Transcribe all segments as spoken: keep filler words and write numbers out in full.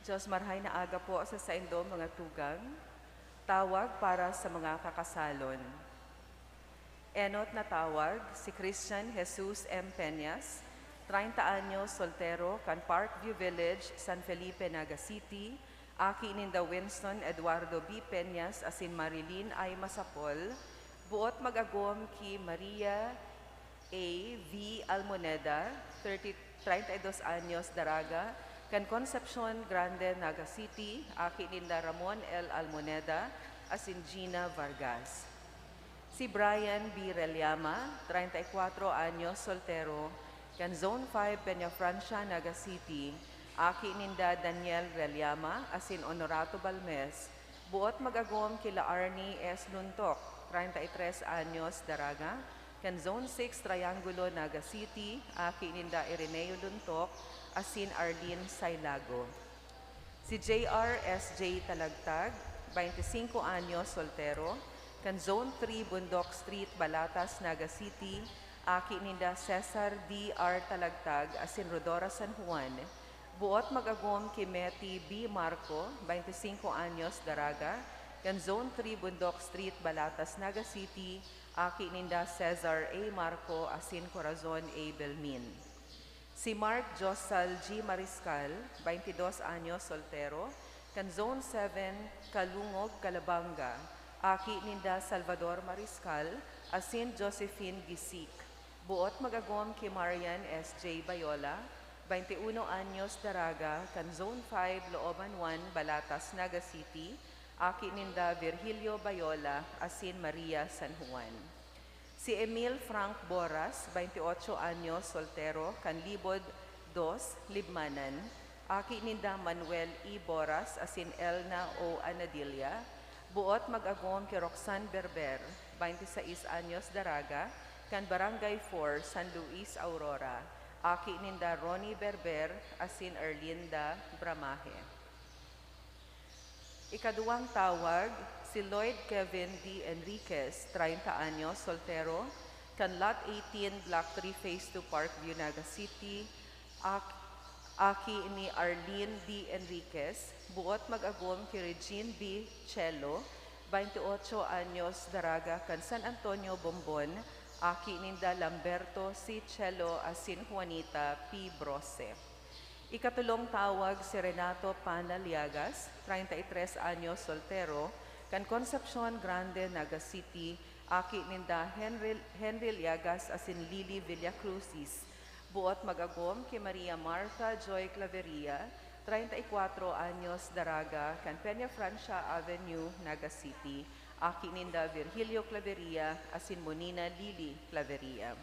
Diyos, marhay na aga po sa saindo mga tugang. Tawag para sa mga kakasalon. Enot na tawag, si Christian Jesus M. Peñas, treinta anyos, soltero, kan Parkview Village, San Felipe, Naga City, aki ninda Winston Eduardo B. Peñas asin Marilyn I. Masapol, buot mag-agom ki Maria A. V. Almoneda, thirty, treinta y dos anyos, daraga, kan Concepcion Grande, Naga City, aki ninda Ramon L. Almoneda asin Gina Vargas. Si Brian B. Reliama, treinta y cuatro anyos, soltero, kan Zone five, Peñafrancia, Naga City, aki ninda Daniel Reliama asin Honorato Balmes, buot mag-agom kila Arnie S. Luntok, treinta y tres anyos, daraga, kan Zone six, Triangulo, Naga City, aki ninda Ireneo Luntok asin Arlene Sailago. Si J R S J Talagtag, veinticinco anyos, soltero, kan Zone three, Bundok Street, Balatas, Naga City, aki ninda Cesar D R Talagtag asin Rodora San Juan, buot mag-agom ki Meti B. Marco, veinticinco anyos, daraga, kan Zone three, Bundok Street, Balatas, Naga City, aki ninda Cesar A. Marco asin Corazon A. Belmin. Si Mark Josal G. Mariscal, veintidos anyos, soltero, kan Zone seven, Kalungog, Calabanga, aki ninda Salvador Mariscal asin Josephine Gisik. Buot mag-agom ki Marian S J Bayola, veintiuno anyos, daraga, kan Zone five, Looban one, Balatas, Naga City, aki ninda Virgilio Bayola asin Maria San Juan. Si Emil Frank Boras, veintiotso anyos, soltero, kan Libod dos, Libmanan, aki ninda Manuel E. Boras asin Elna O. Anadilla, buot mag-agom ki Roxanne Berber, veintiseis anyos, daraga, kan Barangay four, San Luis, Aurora, aki ninda Ronnie Berber asin Erlinda Bramaje. Ikaduwang tawag, si Lloyd Kevin D. Enriquez, treinta anyos, soltero, kan Lot eighteen, Block three, Phase two, Parkview, Naga City, ak-, aki ni Arlene D. Enriquez, buot mag-agom ki Regine B. Chelo, veintiotso anyos, daraga, kan San Antonio, Bombon, aki ninda Lamberto C. Chelo asin Juanita P. Brose. Ikatulong tawag, si Renato Pana Liagas, treinta y tres anyos, soltero, kan Concepcion Grande, Naga City, aki ninda Henry, Henry Liagas asin Lily Villacrucis. Buot mag-agom ki Maria Martha Joy Claveria, treinta y cuatro anyos, daraga, kan Peñafrancia Avenue, Naga City, aki ninda Virgilio Claveria asin Monina Lily Claveria.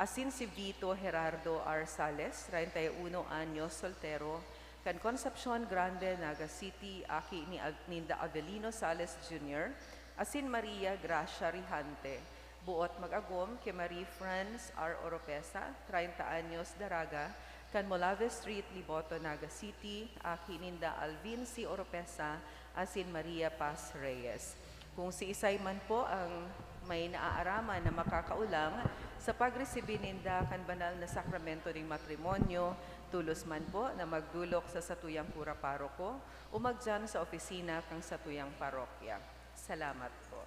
Asin si Vito Gerardo R. Sales, treinta y uno anyos, soltero, kan Concepcion Grande, Naga City, aki ni Av-, ninda Avelino Sales Junior asin Maria Gracia Rihante. Buot mag-agom ki Marie Franz R. Oropesa, treinta anyos, daraga, kan Molave Street, Liboto, Naga City, aki ninda Alvin C. Oropesa asin Maria Paz Reyes. Kung siisay man po ang may naaaraman na makakaulang sa pagresibi ninda kan banal na sakramento nin matrimonyo, tolos man po na magdolok sa satuyang kura paroko o magdiyan sa opisina kan satuyang parokya. Salamat po.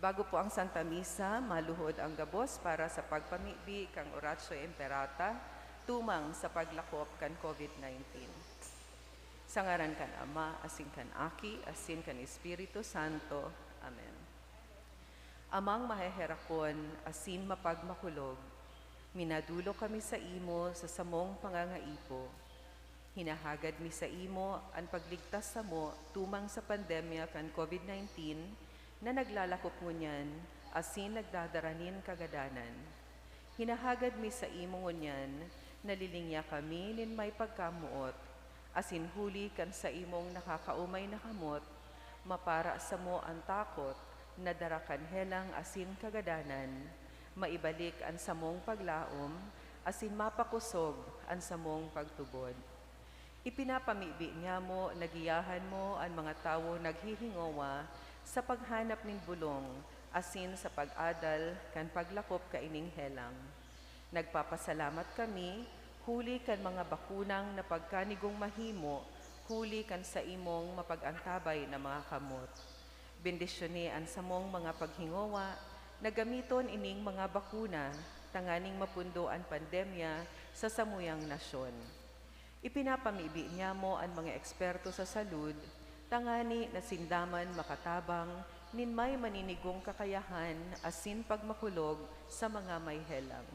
Bago po ang Santa Misa, maluhod ang gabos para sa pagpamibi kan Oratio Imperata tumang sa paglakop kan COVID nineteen. Sa ngaran kan Ama, asin kan Aki, asin kan Espiritu Santo. Amen. Amang maheherakon asin mapagmakulog, minadolok kami saimo sa samong pangangaipo. Hinahagad mi saimo an pagligtas samo tumang sa pandemya kan COVID nineteen na naglalakop ngunyan asin nagdadara nin kagadanan. Hinahagad mi saimo ngunyan na lilingya kami nin may pagkamoot, asin huli kan saimong nakakaomay na kamot, mapara samo an takot na dara kan helang asin kagadanan, maibalik an samong paglaom, asin mapakosog an samong pagtubod. Ipinapamibi niamo na giyahan mo an mga tawong naghihingowa sa paghanap nin bolong asin sa pag-adal kan paglakop kaining helang. Nagpapasalamat kami, huli kan mga bakunang na pagkanigong mahimo huli kan saimong mapag-antabay na mga kamot. Bendisyoni an samong mga paghingowa na gamiton ining mga bakuna tanganing mapundo an pandemya sa samuyang nasyon. Ipinapamibi niyamo an mga eksperto sa salud tangani na sinda man makatabang nin may maninigong kakayahan asin pagmakulog sa mga may helang.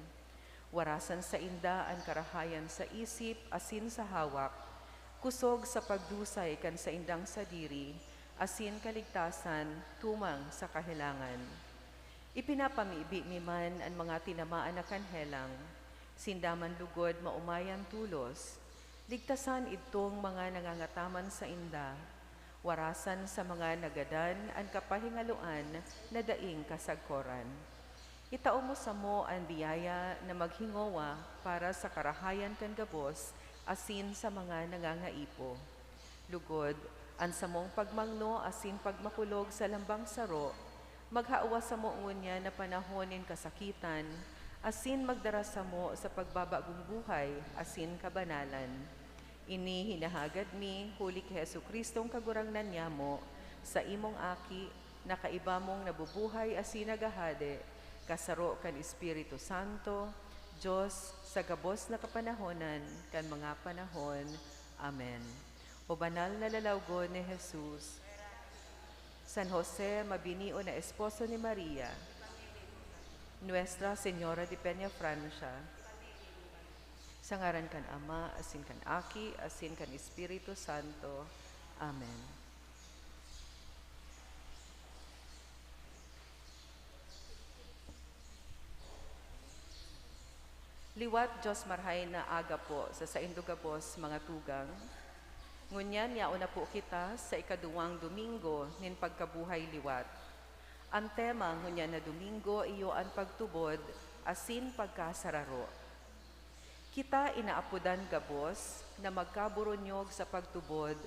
Warasan sainda an karahayan sa isip asin sa hawak, kusog sa pagdusay kan saindang sadiri asin kaligtasan tumang sa kahelangan. Ipinapamibi mi man an mga tinamaan na kan helang, sinda man lugod maomayan tolos, ligtasan idtong mga nangangataman sainda, warasan sa mga nagadan an kapahingaloan na daing kasagkoran. Itao mo samo an biyaya na maghingowa para sa karahayan kan gabos asin sa mga nangangaipo. Lugod, an samong pagmangno asin pagmakulog sa lambang saro, maghawa samo ngunyan na panahon nin kasakitan, asin magdara samo sa pagbabagong buhay asin kabanalan. Ini hinahagad mi huli ki Jesu-Cristong Kagurangnan nyamo, sa imong Aki, na kaiba mong nabubuhay asin naghahade, kasaro kan Espiritu Santo, Dios, sa gabos na kapanahonan kan mga panahon. Amen. O banal na lalawgon ni Jesus, San Jose, mabinio na esposo ni Maria, Nuestra Señora de Peñafrancia, sa ngaran kan Ama, asin kan Aki, asin kan Espiritu Santo. Amen. Liwat, Dios marhay na aga po sa saindo gabos, mga tugang. Ngunyan, yaon na po kita sa ikaduwang Domingo nin pagkabuhay liwat. An tema ngunyan na Domingo iyo an pagtubod asin pagkasararo. Kita inaapodan gabos na magkaburunyog sa pagtubod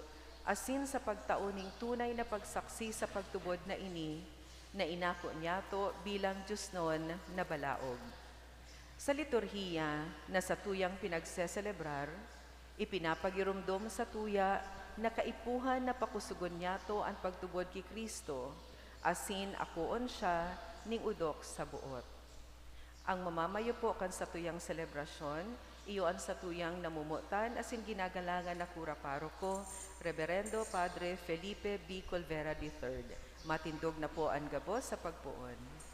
asin sa pagtao nin tunay na pagsaksi sa pagtubod na ini, na inako niyato bilang diosnon na balaog. Sa liturhiya na satuyang pinagseselebrar, ipinapagiromdom satuya na kaipuhan na pakusogon niyato an pagtubod ki Cristo, asin akoon siya nin odok sa boot. Ang mamamayo po kan satuyang selebrasyon, iyo an satuyang namomotan asin ginagalangan na kura paroko, Reberendo Padre Felipe B. Colvera the third. Matindog na po an gabos sa pagpoon.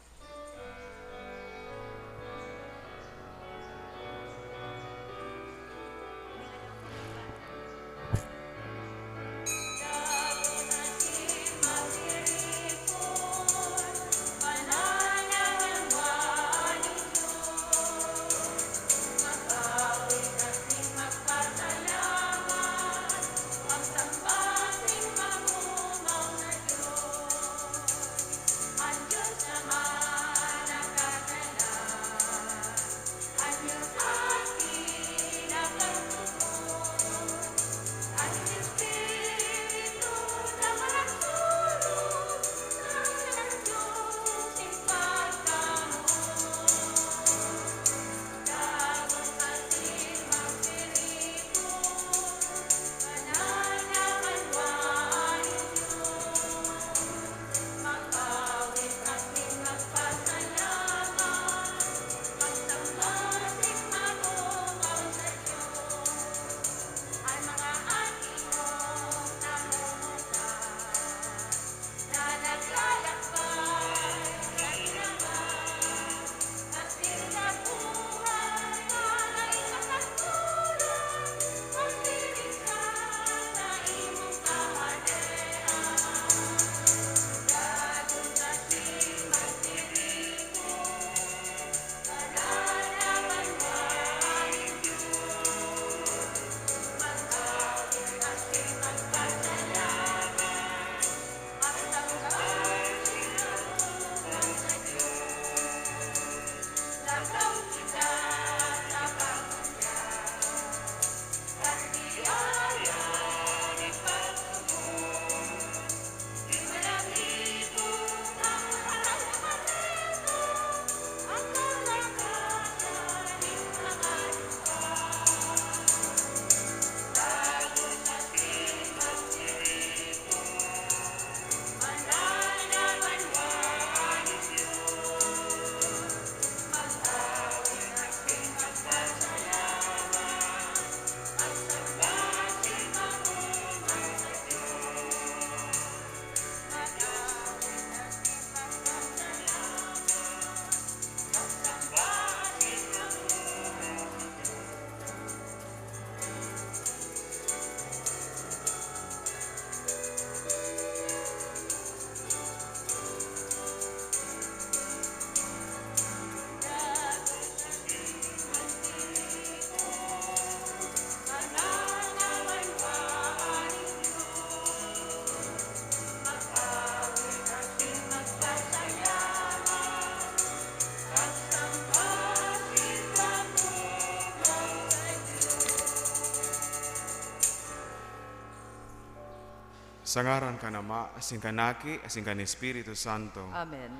Sa ngaran kan Ama, asin kan Aki, asin kan Espiritu Santo. Amen.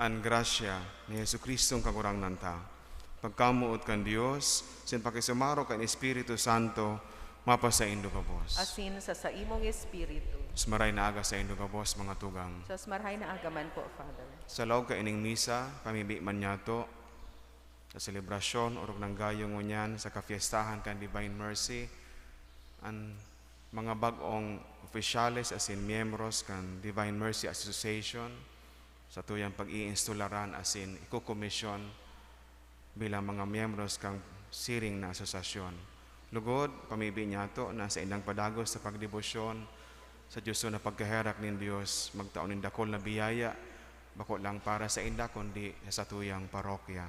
An grasya ni Jesu-Cristong Kagurangnan ta, pagkamoot kan Dios, asin pakisumaro kan Espiritu Santo, mapasaindo gabos. Asin sa saimong espiritu. Sa maray na aga saindo gabos, mga tugang. Sa marahay na aga man po, Father. Sa laog kaining misa, pamibi man niyato sa selebrasyon, orog nang gayo ngunyan sa kapiestahan kan Divine Mercy, an mga bag-ong opisyales asin miyembros kan Divine Mercy Association, satuyang pag-iinstularan asin ikokomisyon bilang mga miyembros kan siring na asosasyon. Lugod, pamibi niyato na sa indang padagos sa pagdebosyon sa Dios na pagkaherak nin Dios, magtao nin dakul na biyaya, bako lang para sa inda, kundi sa satuyang parokya.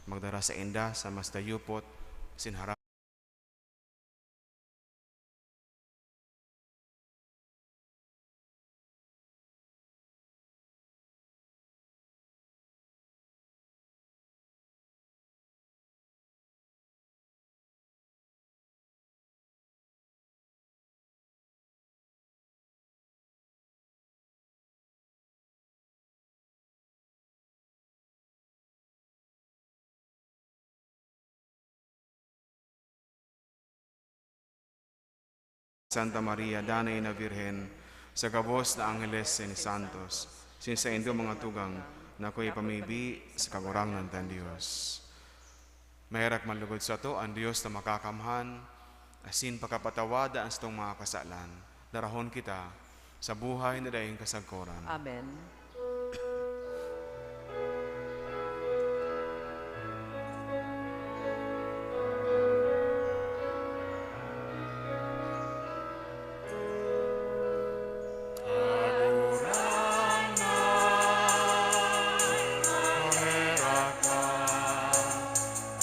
Magdara sa inda sa mas dayupot, sinhara Santa Maria, Danay na Birhen, sa gabos na angheles asin santos, asin saindo mga tugang, na akoy pamibi sa Kagurangnan tang Dios. Maherak man lugod sato an Dios na makakamhan, asin pakapatawada an satong mga kasalan. Darahon kita sa buhay na daing kasagkoran. Amen.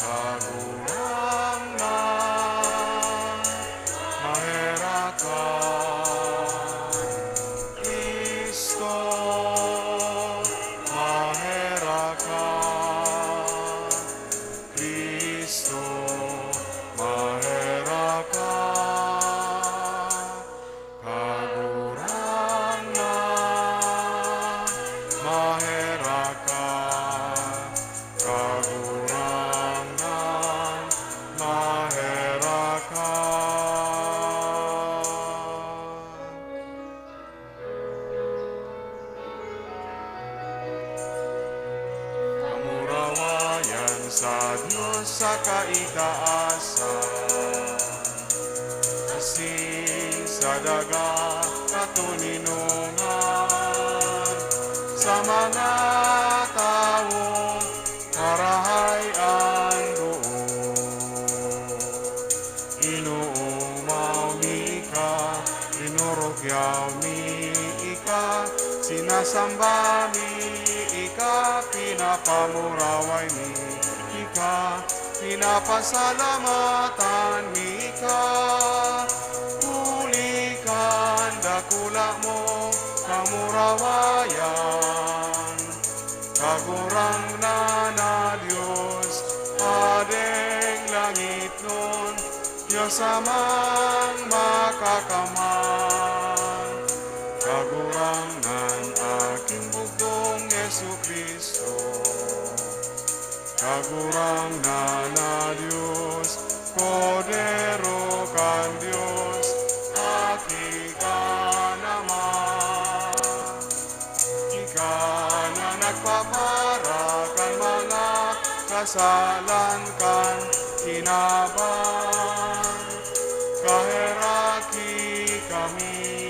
Kagurangnan, maherak ka. Cristo, maherak ka. Cristo, maherak ka. Kagurangnan, maherak ka. Kagurangnan, maherak ka. Kamurawayan sa Dios sa kaitaasan, asin sa daga katoninongan, sa mga tawong marahay an loob. Inoomaw mi ika, inurugyaw mi ika, sinasamba mi ika, pinapamuraway mi ika, pinapasalamatan mi ika, huli kan dakula mong kamurawayan. Kagurangnan na Dios, Hadeng langitnon, Dios Amang Makakamhan, Kagurangnan, Aking Bugtong Jesu-Cristo. Kagurangnan na Dios, Kordero kan Dios, Aki kan Ama. Ika na nagpapara kan mga kasalan kan kinaban, kaheraki kami.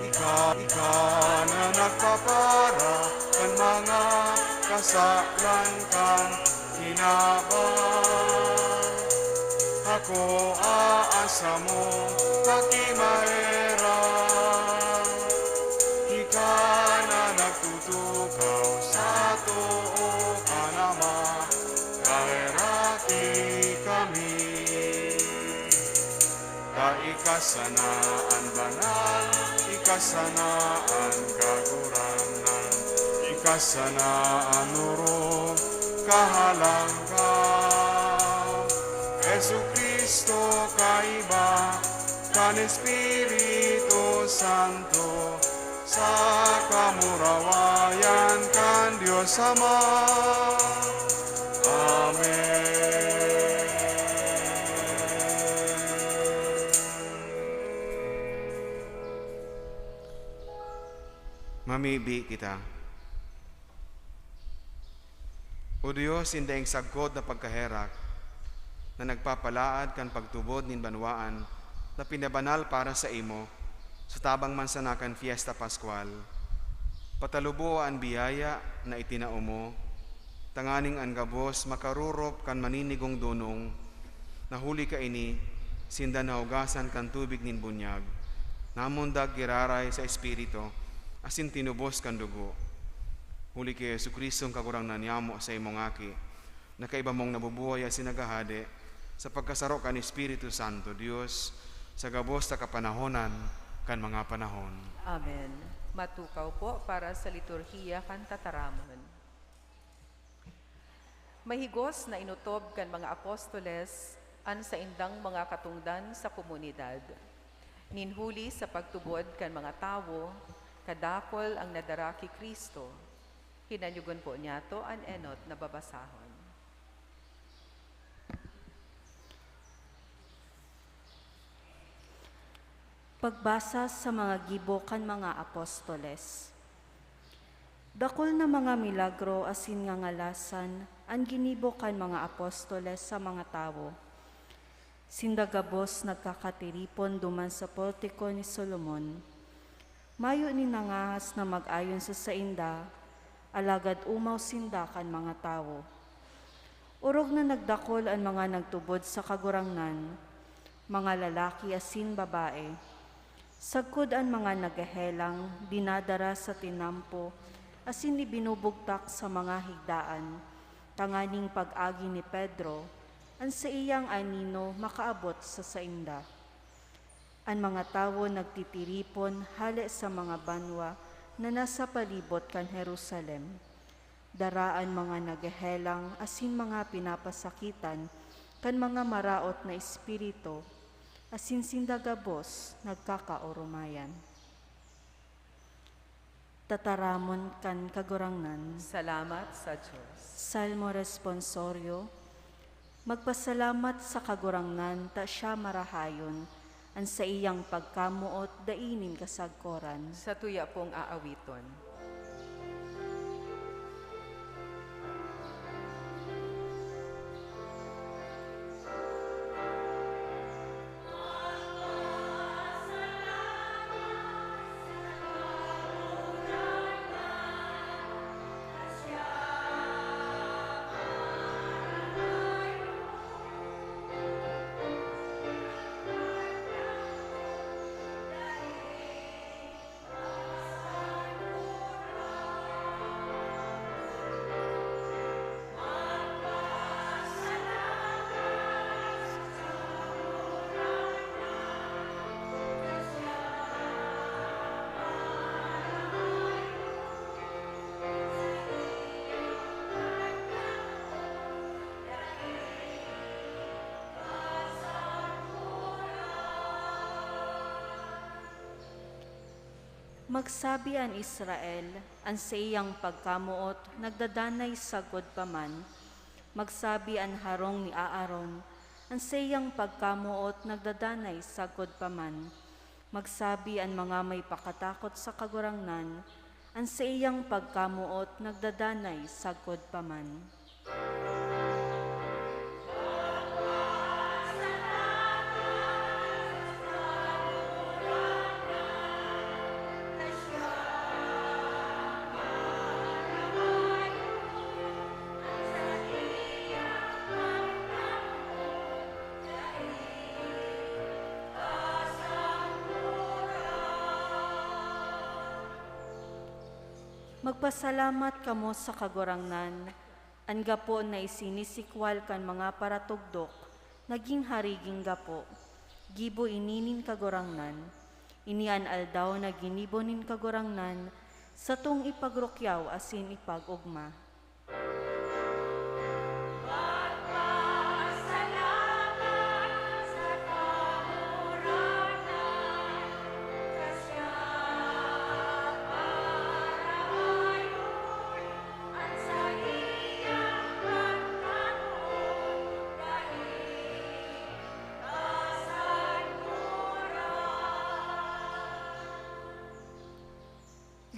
Ika, ika na nagpapara kan mga kasalan kan kinaban. Hakoa an samong pakimaherak. Ika na nagtutukaw sa too kan Ama, kaheraki kami. Ta ika sana an banal, ika sana an kagurangnan, ika sana an orog, kahalangkaw. Jesu-Cristo, kaiba kan Espiritu Santo, sa kamurawayan kan Dios Ama. Amen. Mamibi kita. O Dios, sinda ing sagkod na pagkaherak, na nagpapalaad kan pagtubod nin banwaan na pinabanal para saimo, sa tabang man sana kan Fiesta Pascual, pataluboa an biyaya na itinao mo, tanganing an gabos makarurop kan maninigong dunong, na huli kaini, sinda nahugasan kan tubig nin bunyag, namundag giraray sa Espiritu, asin tinubos kan dugo. Huli ki Jesu-Cristo, an Kagurangnan niyamo, sa imong Aki, na kaiba mong nabubuhay asin naghahade, sa pagkasaro kan Espiritu Santo, Dios, sa gabos na kapanahonan kan mga panahon. Amen. Matukaw po para sa liturhiya kan tataramon. Mahigos na inotob kan mga apostoles an saindang mga katongdan sa komunidad. Nin huli sa pagtubod kan mga tawo, kadakul ang nadara ki Cristo. Hinanyogon po niyato an enot na babasahon. Pagbasa sa mga gibo kan mga apostoles. Dakul na mga milagro asin ngangalasan an ginibo kan mga apostoles sa mga tawo. Sinda gabos nagkakatiripon duman sa portiko ni Solomon. Mayo nin nangahas na mag-ayon sa sainda, alagad omaw sinda kan mga tawo. Orog na nagdakul an mga nagtubod sa Kagurangnan, mga lalaki asin babae. Sagkod an mga naghehelang dinadara sa tinampo asin ibinubugtak sa mga higdaan, tanganing pag-agi ni Pedro, an saiyang anino makaabot sa sainda. An mga tawo nagtitiripon hale sa mga banwa na nasa palibot kan Jerusalem. Dara an mga naghehelang asin mga pinapasakitan kan mga maraot na espiritu, asin sinda gabos nagkakaoromayan. Tataramon kan Kagurangnan. Salamat sa Dios. Salmo Responsorio. Magpasalamat sa Kagurangnan ta siya marahayon, an saiyang pagkamoot dai nin kasagkoran. Satuya pong aawiton. Magsabi an Israel, an saiyang pagkamoot nagdadanay sagkod pa man. Magsabi an harong ni Aaron, an saiyang pagkamoot nagdadanay sagkod pa man. Magsabi an mga may pakatakot sa Kagurangnan, an saiyang pagkamoot nagdadanay sagkod pa man. Magpasalamat kamo sa Kagurangnan, an gapo na isinisikwal kan mga paratugdok, naging hariging gapo. Gibo ini nin Kagurangnan. Ini an aldaw na ginibo nin Kagurangnan, satong ipagrukyaw asin ipag-ogma.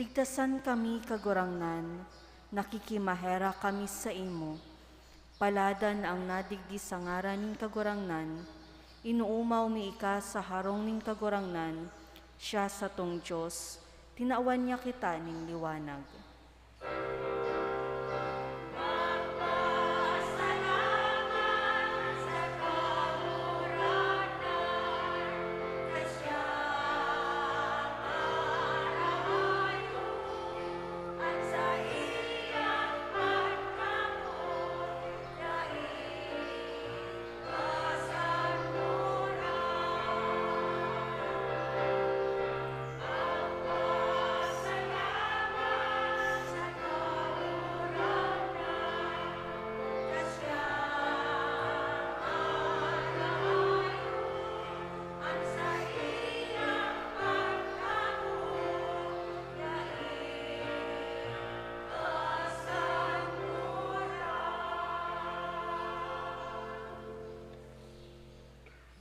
Ligtasan kami, Kagurangnan, nakikimaherak kami saimo. Paladan na an nadigdi sa ngaran nin Kagurangnan, inoomaw mi ika sa harong nin Kagurangnan, siya satong Dios, tinawan niya kita nin liwanag.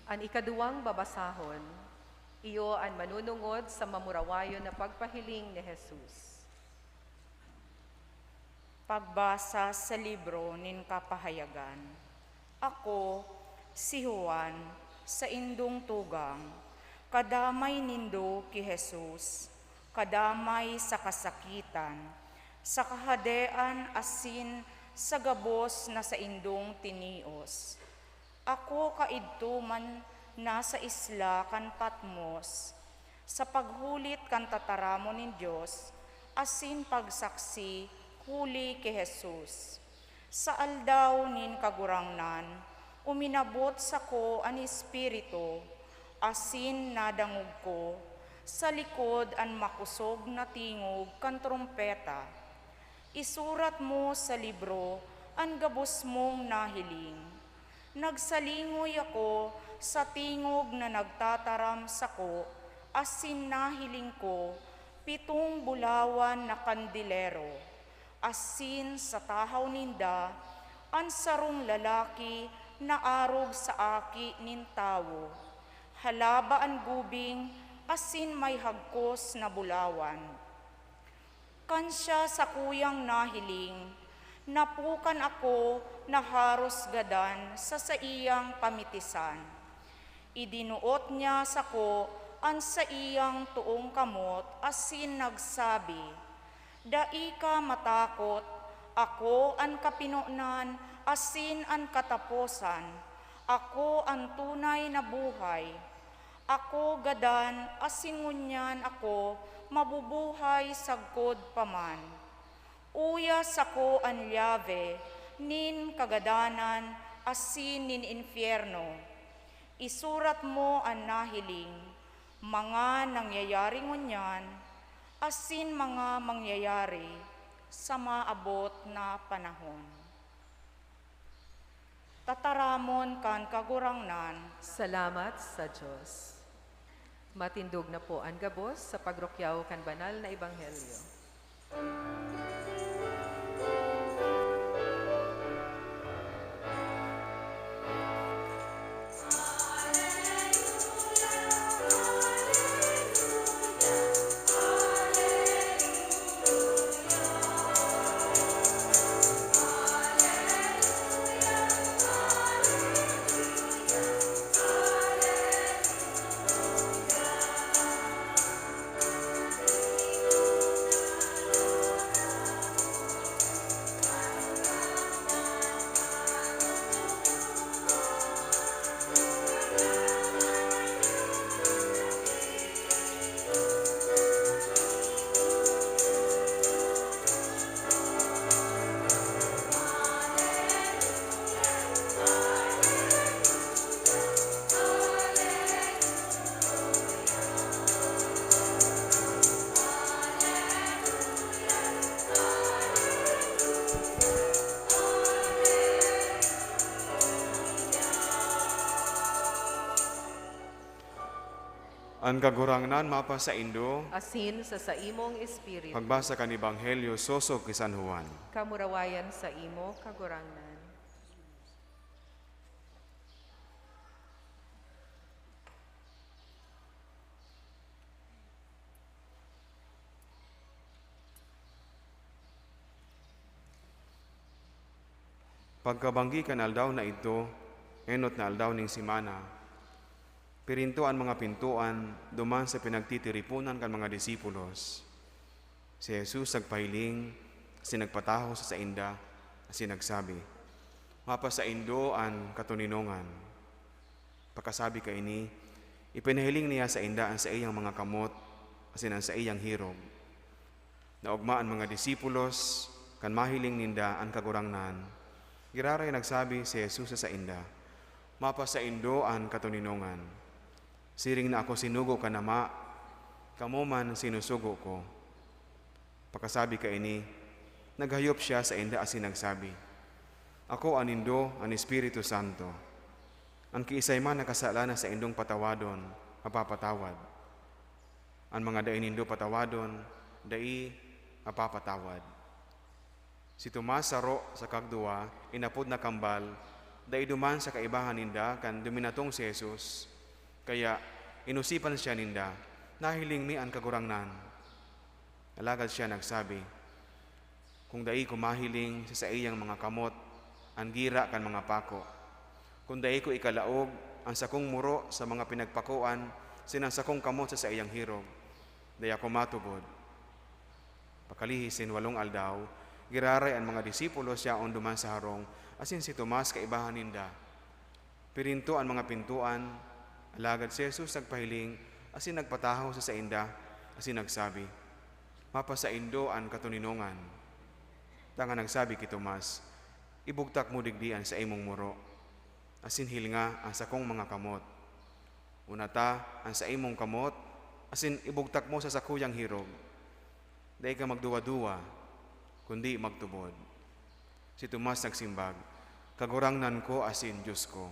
An ikaduwang babasahon, iyo an manunungod sa mamurawayon na pagpahiling ni Jesus. Pagbasa sa libro nin Kapahayagan. Ako, si Juan, saindong tugang, kadamay nindo ki Jesus, kadamay sa kasakitan, sa kahadean asin sa gabos na saindong tinios. Ako kaidto man na sa isla kan Patmos, sa paghulit kan tataramon nin Dios asin pagsaksi huli ki Jesus. Sa aldaw nin Kagurangnan, uminabot sako an Espiritu, asin nadangog ko sa likod an makosog na tingog kan trompeta, "Isurat mo sa libro an gabos mong nahiling." Nagsalingoy ako sa tingog na nagtataram sako, asin nahiling ko pitong bulawan na kandelero, asin sa tahaw ninda, an sarong lalaki na arog sa Aki nin Tawo, halaba an gubing asin may hagkos na bulawan. Kan siya sakuyang nahiling, napukan ako na haros gadan sa saiyang pamitisan. Idinuot niya sako an saiyang toong kamot asin nagsabi, "Dai ka matakot, ako an kapinonan asin an kataposan. Ako an tunay na buhay. Ako gadan asin ngunyan ako mabubuhay sagkod pa man. Uya sako an lyabe nin kagadanan asin nin impyerno. Isurat mo an nahiling, mga nangyayari ngunyan, asin mga mangyayari sa maabot na panahon." Tataramon kan Kagurangnan. Salamat sa Dios. Matindog na po an gabos sa pagrukyaw kan banal na ebanghelyo. An Kagurangnan mapasaindo. Asin sa saimong espiritu. Pagbasa kan Ebanghelyo sosog ki San Juan. Kamurawayan saimo, Kagurangnan. Pagkabanggi kan aldaw na idto, enot na aldaw nin semana, pirinto an mga pintoan duman sa pinagtitiriponan kan mga disipulos. Si Jesus nagpahiling asin nagpatahaw sa sainda asin nagsabi, "Mapasaindo an katoninongan." Pakasabi kaini, ipinahiling niya sainda an saiyang mga kamot asin an saiyang hirog. Naogma an mga disipulos kan mahiling ninda an Kagurangnan. Giraray nagsabi si Jesus sa sainda, "Mapasaindo an katoninongan. Siring na ako sinugo kan Ama, kamo man sinusugo ko." Pakasabi kaini, naghayop siya sainda asin nagsabi, "Akoa nindo an Espiritu Santo. An kiisay man na kasalan na saindong patawadon, mapapatawad. An mga dai nindo patawadon, dai mapapatawad." Si Tomas, saro sa kagduwa, inapod na Kambal, dai duman sa kaibahan ninda kan duminatong si Jesus. Kaya inosipan siya ninda, "Nahiling mi an Kagurangnan." Alagad siya nagsabi, "Kung dai ko mahiling sa saiyang mga kamot an gira kan mga pako, kung dai ko ikalaog an sakong muro sa mga pinagpakoan asin an sakong kamot sa saiyang hirog, dai ako matubod." Pakalihis nin walong aldaw, giraray an mga disipulos yaon duman sa harong, asin si Tomas kaibahan ninda. Pirinto an mga pintoan, alagad si Jesus nagpahiling asin nagpatahaw sa sainda asin nagsabi, "Mapasaindo an katoninongan." Dangan nagsabi ki Tomas, "Ibugtak mo digdi an saimong muro, asin hilinga an sakong mga kamot. Unata an saimong kamot, asin ibugtak mo sa sakuyang hirog. Dai ka magduwa-duwa, kundi magtubod." Si Tomas nagsimbag, "Kagurangnan ko asin Dios ko."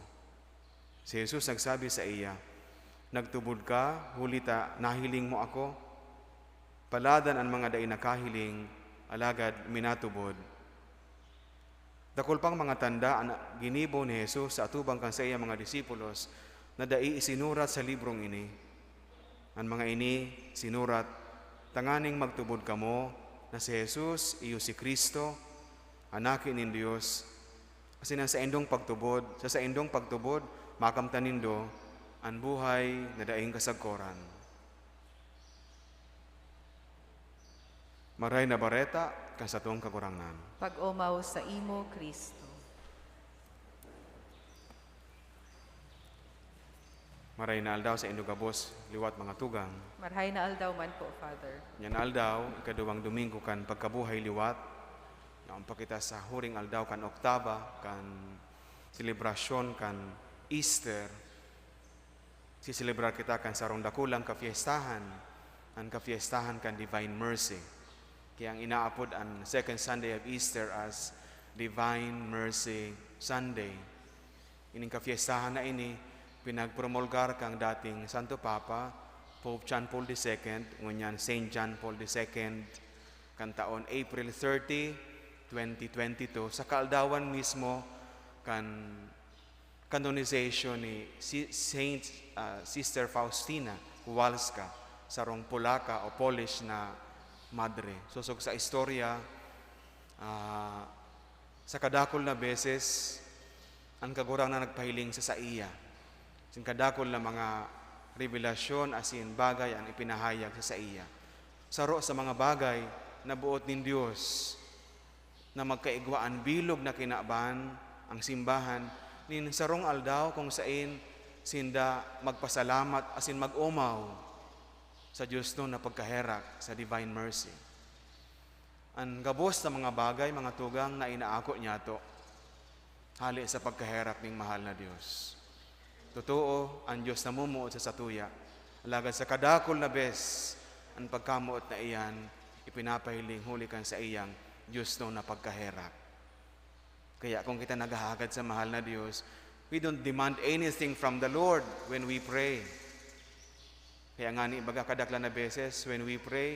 Si Jesus nagsabi saiya, "Nagtubod ka huli ta nahiling mo ako? Paladan an mga dai nakahiling, alagad minatubod." Dakul pang mga tanda an ginibo ni Jesus sa atubang kan saiyang mga disipulos na dai isinurat sa librong ini. An mga ini sinurat tanganing magtubod kamo na si Jesus iyo si Cristo, an Aki nin Dios, asin an saindong pagtubod, sa saindong pagtubod, makamtan nindo an buhay na daing kasagkoran. Maray na Bareta kan satong Kagurangnan. Pag-omaw saimo, Cristo. Maray na aldaw saindo gabos liwat, mga tugang. Marhay na aldaw man po, Father. Nyan aldaw, ikaduwang Domingo kan pagkabuhay liwat, yaon pa kita sa huring aldaw kan oktaba kan selebrasyon kan Easter. Siselebrar kita kan sarong dakulang kafiestahan, an kafiestahan kan Divine Mercy. Kaya ang inaapod an second Sunday of Easter as Divine Mercy Sunday. Ining kafiestahan na ini, pinagpromulgar kan dating Santo Papa, Pope John Paul the Second, ngunyan Saint John Paul the Second, kan taon April thirty, twenty twenty-two, sa kaaldawan mismo kan canonization ni si Saint, ah, Sister Faustina Kowalska, sarong Polaka o Polish na madre. Sosog sa istorya, ah, sa kadakul na beses, an Kagurangnan nagpahiling sa saiya. Sin kadakul na mga revelasyon asin bagay an ipinahayag sa saiya. Saro sa mga bagay na boot nin Dios na magkaigwa an bilog na kinaban, ang simbahan, nin sarong aldaw kung sain sinda magpasalamat asin mag-omaw sa Diosnon na pagkaherak sa Divine Mercy. An gabos na mga bagay, mga tugang, na inaako niyato hale sa pagkaherak ning mahal na Dios. Totoo, an Dios namumuot sa satuya, alagad sa kadakul na bes, an pagkamoot na iyan ipinapahiling huli kan saiyang Diosnon na pagkaherak. Kaya kung kita naghahagad sa mahal na Dios, we don't demand anything from the Lord when we pray. Kaya ngani, baga kadaklan na beses, when we pray,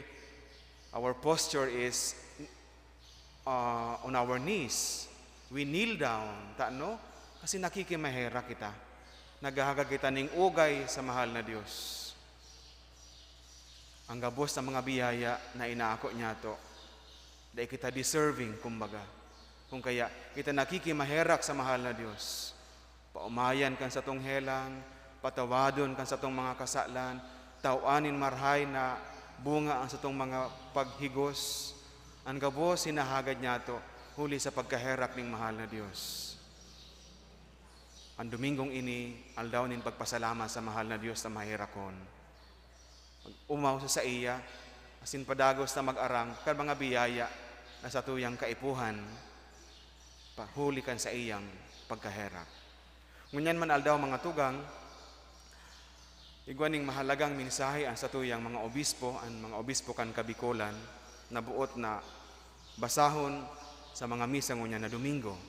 our posture is, uh, on our knees. We kneel down, ta, no? Kasi nakikimaherak kita. Naghahagad kita ning ugay sa mahal na Dios. Ang gabos na mga biyaya na inaako niyato, dai kita deserving, kumbaga. Kung kaya, kita nakikimaherak sa mahal na Dios. Paomayan kan satong helang, patawadon kan satong mga kasalan, tawan nin marahay na bunga ang satong mga paghigos. An gabos hinahagad niyato, huli sa pagkaherak ning mahal na Dios. An Domingong ini, aldaw nin pagpasalamat sa mahal na Dios na maherakon. Mag-omaw sa saiya, asin padagos na mag-arang kan mga biyaya na satuyang kaipuhan, pa-, huli kan saiyang pagkaherak. Ngunyan man aldaw, mga tugang, igwa ning mahalagang mensahe an satuyang mga obispo, an mga obispo kan Kabikolan, na boot na basahon sa mga misa ngunyan na Domingo.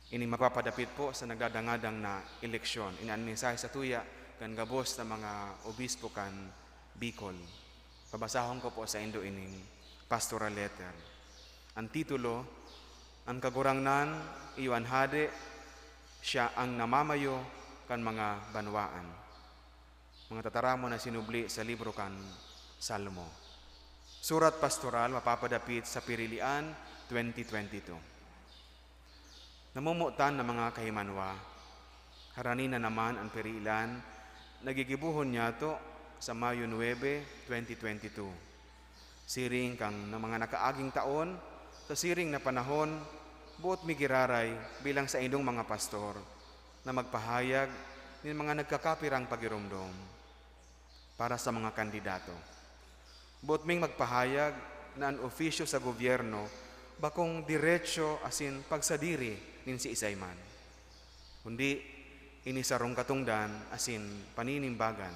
Ini mapapadapit po sa nagdadangadang na eleksyon. Ini an mensahe satuya kan gabos na mga obispo kan Bicol. Babasahon ko po saindo ining pastoral letter. An titulo, An Kagurangnan iyo an Hade, siya an namamayo kan mga banwaan. Mga tataramon na sinubli sa libro kan Salmo. Surat Pastoral, mapapadapit sa Pirilian, twenty twenty-two. Namomotan na mga kahimanwa, harani na naman an Pirilian na gigibohon niyato sa Mayo nuebe, twenty twenty-two. Siring kan mga nakaaging taon, sa siring na panahon, boot mi giraray bilang saindong mga pastor na magpahayag nin mga nagkakapirang pagiromdom. Para sa mga kandidato, boot ming magpahayag na an ofisyo sa gobyerno bakong deretso asin pagsadiri nin siisay man, kundi ini sarong katongdan asin paninimbagan.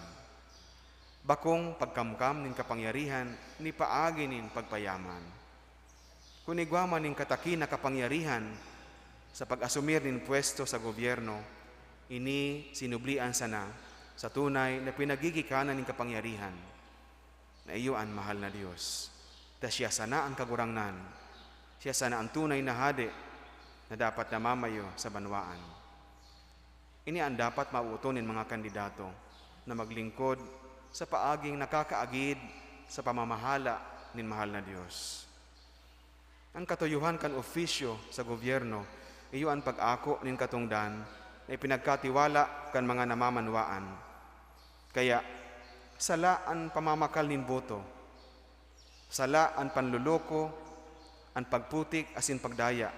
Bakong pagkamkam nin kapangyarihan ni paagi nin pagpayaman. Kun igwa man nin kataki na kapangyarihan sa pag-asumir nin pwesto sa gobyerno, ini sinublian sana sa tunay na pinagigikanan nin kapangyarihan, na iyo an mahal na Dios. Ta siya sana an Kagurangnan, siya sana an tunay na hade na dapat namamayo sa banwaan. Ini an dapat maboton nin mga kandidato na maglingkod sa paaging nakakaagid sa pamamahala nin mahal na Dios. An katuyohan kan ofisyo sa gobyerno, iyo an pag-ako nin katongdan na ipinagkatiwala kan mga namamanwaan. Kaya, sala an pamamakal nin boto, sala an panloloko, an pagputik asin pagdaya,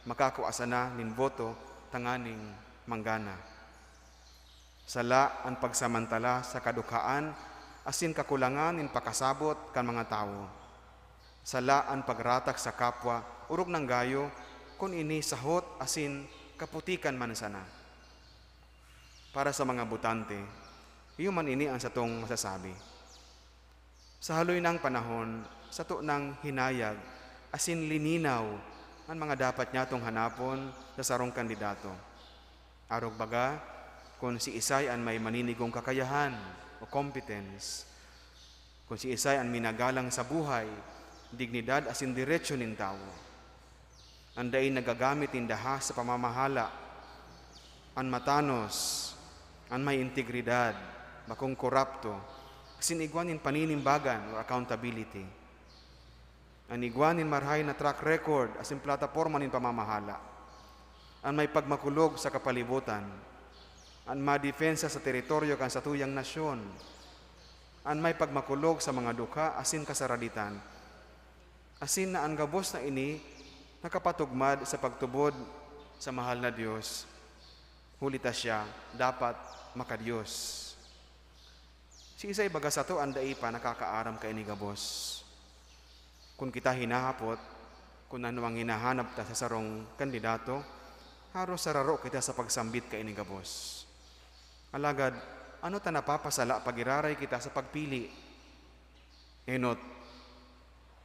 makakua sana nin boto tanganing manggana. Sala an pagsamantala sa kadukhaan asin kakulangan nin pakasabot kan mga tawo. Sala an pagratak sa kapwa, orog nang gayo kun ini sahot asin kaputikan man sana. Para sa mga botante, iyo man ini an satong masasabi. Sa haloy nang panahon, sato nang hinayag asin lininaw an mga dapat nyatong hanapon sa sarong kandidato. Arog baga, kun siisay an may maninigong kakayahan o competence, kun siisay an minagalang sa buhay, dignidad asin derecho nin tawo. An dai nagagamit nin dahas sa pamamahala, an matanos, an may integridad, bakong korapto, asin igwa nin paninimbagan o accountability. An igwa nin marahay na track record asin plataporma nin pamamahala. An may pagmakulog sa kapalibutan, an madepensa sa teritoryo kan satuyang nasyon, an may pagmakulog sa mga dukha asin kasaraditan, asin na an gabos na ini nakapatugmad sa pagtubod sa mahal na Dios, huli ta siya dapat makadios. Siisay baga sato an dai pa nakakaaram kaini gabos? Kun kita hinahapot kun ano ang hinahanap ta sa sarong kandidato, haros sararo kita sa pagsambit kaini gabos. Alagad, ano ta napapasala pag giraray kita sa pagpili? Enot,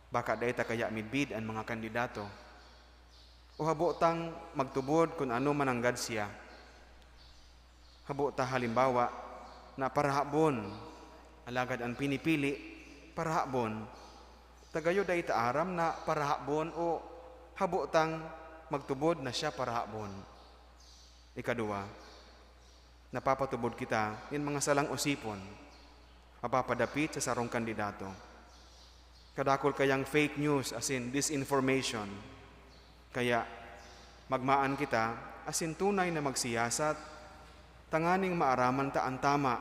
baka dai ta kaya midbid an mga kandidato? O habo tang magtubod kun ano mananggad siya? Habo ta, halimbawa, na parahabon, alagad an pinipili, parahabon. Ta gayo dai ta aram na parahabon o habo tang magtubod na siya parahabon. Ikaduwa, napapatubod kita nin mga salang osipon mapapadapit sa sarong kandidato. Kadakul kayang fake news asin disinformation. Kaya, magmaan kita asin tunay na magsiyasat, tanganing maaraman ta an tama,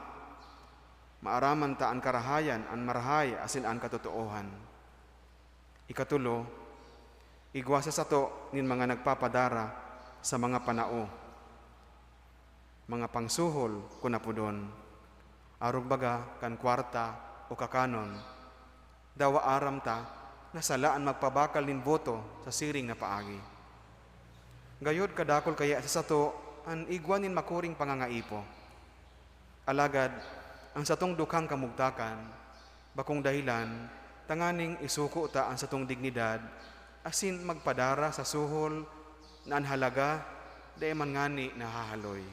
maaraman ta an karahayan, an marahay asin an katotoohan. Ikatulo, igwa sa sato nin mga nagpapadara sa mga panao, mga pangsuhol, kun apodon, arog baga kan kwarta o kakanon. Dawa aram ta na sala an magpabakal nin boto sa siring na paagi. Gayod kadakul kaya sa sato an igwa nin makuring pangangaipo. Alagad, ang satong dukhang kamugtakan, bakong dahilan tanganing isuko ta an satong dignidad asin magpadara sa suhol na an halaga dai man ngani nahahaloy.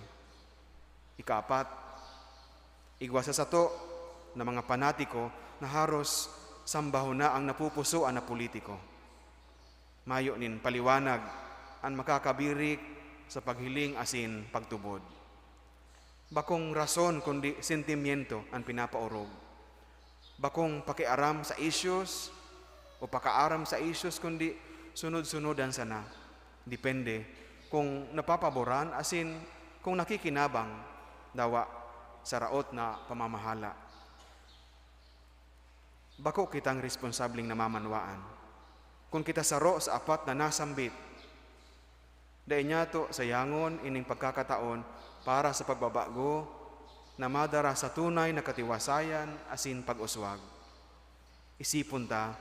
Ikaapat, igwa sa sato na mga panatiko na haros sambahon na an napupusoan na politiko. Mayo nin paliwanag an makakabirik sa paghiling asin pagtubod. Bakong rason kundi sentimiento an pinapaorog. Bakong pakiaram sa issues o pakaaram sa issues kundi sunod-sunodan sana. Depende kung napapaboran asin kung nakikinabang, dawa sa raot na pamamahala. Bako kitang responsableng namamanwaan. Kun kita saro sa apat na nasambit, dai nyato sayangon ining pagkakataon para sa pagbabago na madara sa tunay na katiwasayan asin pag-uswag. Isipon ta,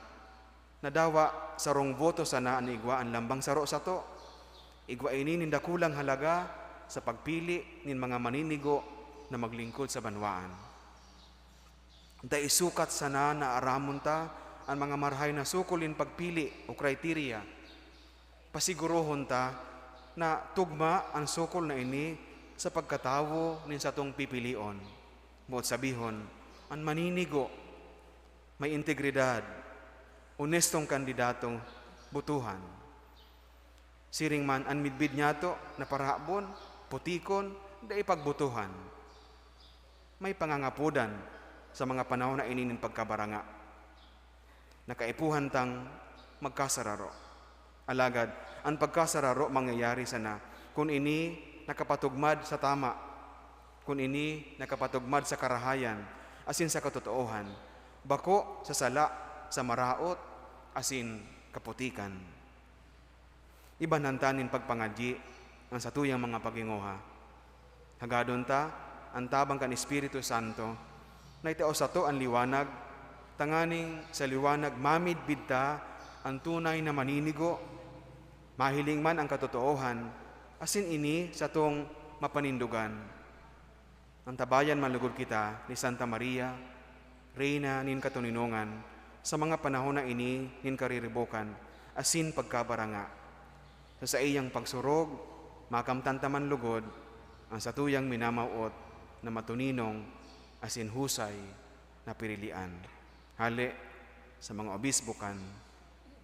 na dawa sarong boto sana an igwa an lambang saro sato. Igwa ini nin dakulang halaga sa pagpili nin mga maninigo na maglingkod sa banwaan. Dai sukat sana na aramon ta an mga marahay na sukol nin pagpili o kriteriya. Pasigurohon ta na tugma an sukol na ini sa pagkatawo nin satong pipilion. Boot sabihon, an maninigo, may integridad, onestong kandidato, botohan. Siring man an midbid nyato na parahabon, putikon, dai pagbotohan. May pangangapodan sa mga panahon na ini nin pagkabaranga. Nakaipuhan tang magkasararo. Alagad, an pagkasararo mangyayari sana kun ini nakapatugmad sa tama, kun ini nakapatugmad sa karahayan asin sa katotoohan, bako sa sala sa maraot asin kaputikan. Ibanan ta nin pagpangadyi an satuyang mga paghingoha. Hagadon ta an tabang kan Espiritu Santo na itao sato an liwanag, tanganing sa liwanag mamidbid ta an tunay na maninigo, mahiling man an katotoohan, asin ini satong mapanindogan. Antabayan man logod kita ni Santa Maria, Reyna nin katoninongan, sa mga panahon na ini nin kariribokan asin pagkabaranga. Sa saiyang pagsurog, makamtan ta man logod an satuyang minamawot na matoninong asin husay na pirilian. Hale sa mga obispo kan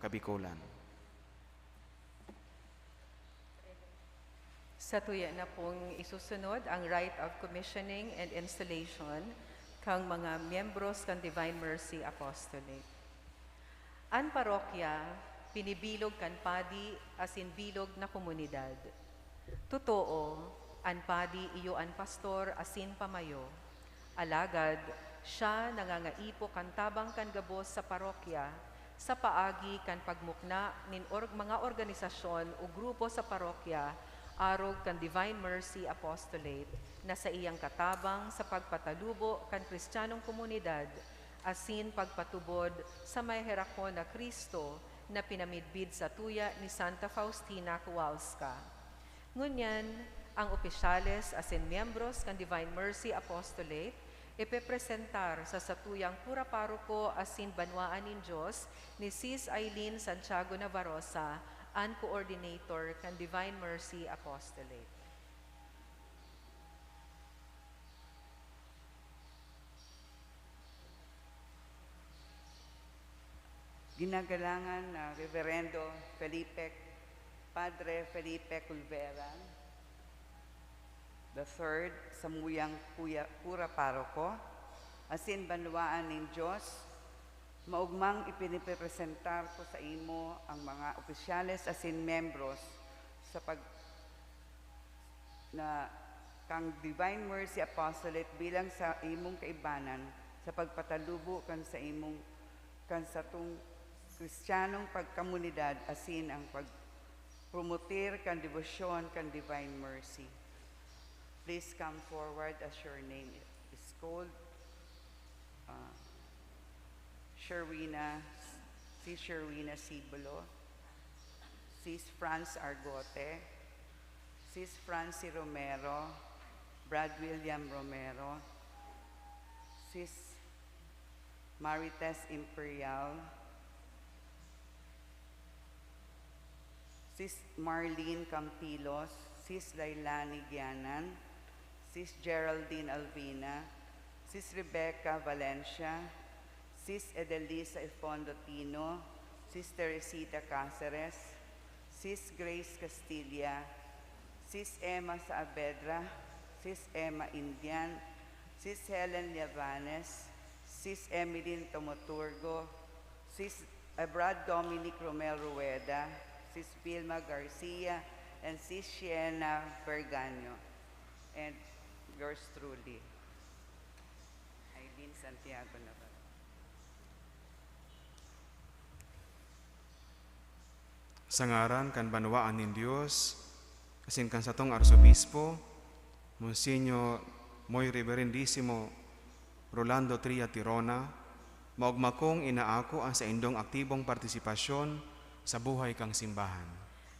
Kabikolan. Satuya na pong isusunod ang rite of commissioning and installation kan mga miyembros kan Divine Mercy Apostolate. An parokya pinibilog kan padi asin bilog na komunidad. Totoo, an padi iyo an pastor asin pamayo. Alagad, siya nangangaipo kan tabang kan gabos sa parokya sa paagi kan pagmukna nin org-, mga organisasyon o grupo sa parokya arog kan Divine Mercy Apostolate na saiyang katabang sa pagpatalubo kan Kristiyanong komunidad asin pagpatubod sa may herakon na Cristo na pinamidbid satuya ni Santa Faustina Kowalska. Ngunyan, ang opisyales asin miyembros kan Divine Mercy Apostolate ipepresentar sa satuyang kura paroko asin banwaan nin Dios ni Sis Eileen Santiago Navarroza, an coordinator kan Divine Mercy Apostolate. Ginagalangan na Reverendo Felipe, Padre Felipe Culvera the third, samuyang kuya, kura paroko, asin banwaan nin Dios, Maogmang ipinipresentar ko sa imo ang mga opisyales asin miyembros sa pag-, na, kan Divine Mercy Apostolate bilang sa imong kaibanan sa pagpatalubo kan sa imong, kan satong Kristiyanong pagkamunidad asin ang pagpromotir kan debosyon kan Divine Mercy. Please come forward as your name is called. Ah, Sherwina, si Sherwina Sibolo, Sis Franz Argote, Sis Francie Romero, Brad William Romero, Sis Marites Imperial, Sis Marlene Campilos, Sis Lailani Gianan, Sis Geraldine Alvina, Sis Rebecca Valencia, Sis Edelisa Ifondo Tino, Sis Teresita Caceres, Sis Grace Castilla, Sis Emma Saavedra, Sis Emma Indian, Sis Helen Llavanes, Sis Emeline Tomoturgo, Sis, eh, Brad Dominic Romel Rueda, Sis Vilma Garcia, and Sis Sienna Berganyo. And yours truly, Aileen Santiago Navarro. Sa ngaran kan banwaan nin Dios, asin kan satong Arsobispo, Monsignor Moy Reverendisimo Rolando Tria Tirona, maogma kong inaako an saindong aktibong partisipasyon sa buhay kan simbahan.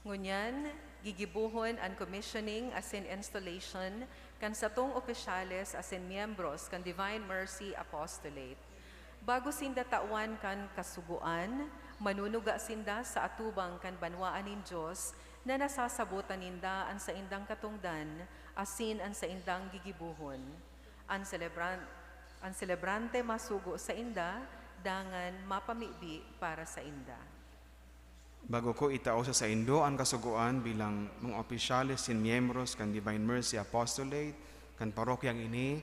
Ngunyan, gigibohon an commissioning asin installation kan satong opisyales asin miyembros kan Divine Mercy Apostolate. Bago sinda tawan kan Kasugoan, manunuga sinda sa atubang kan banwaan nin Dios na nasasabotan ninda an saindang katongdan asin an saindang gigibohon. An selebran-, an selebrante masugo sainda, dangan mapamibi para sainda. Bago ko itao sa saindo an Kasugoan bilang mga opisyales nin miyembros kan Divine Mercy Apostolate kan parokyang ini,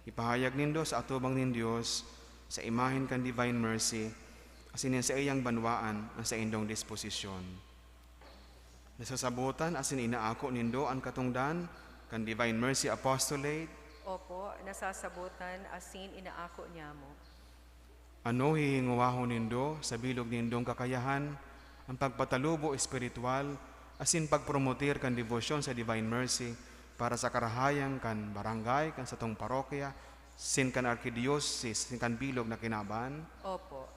ipahayag nindo sa atubang nin Dios, sa imahen kan Divine Mercy, asin nin saiyang banwaan an saindong disposisyon. Nasasabotan asin inaako nindo an katongdan kan Divine Mercy Apostolate? Opo, nasasabotan asin inaako niamo. Ano hihingowahon nindo sa bilog nindong kakayahan, an pagpatalubo espiritual asin pagpromotir kan debosyon sa Divine Mercy para sa karahayan kan barangay, kan satong parokya, sin kan arkidiyosese, sin kan bilog na kinaban? Opo.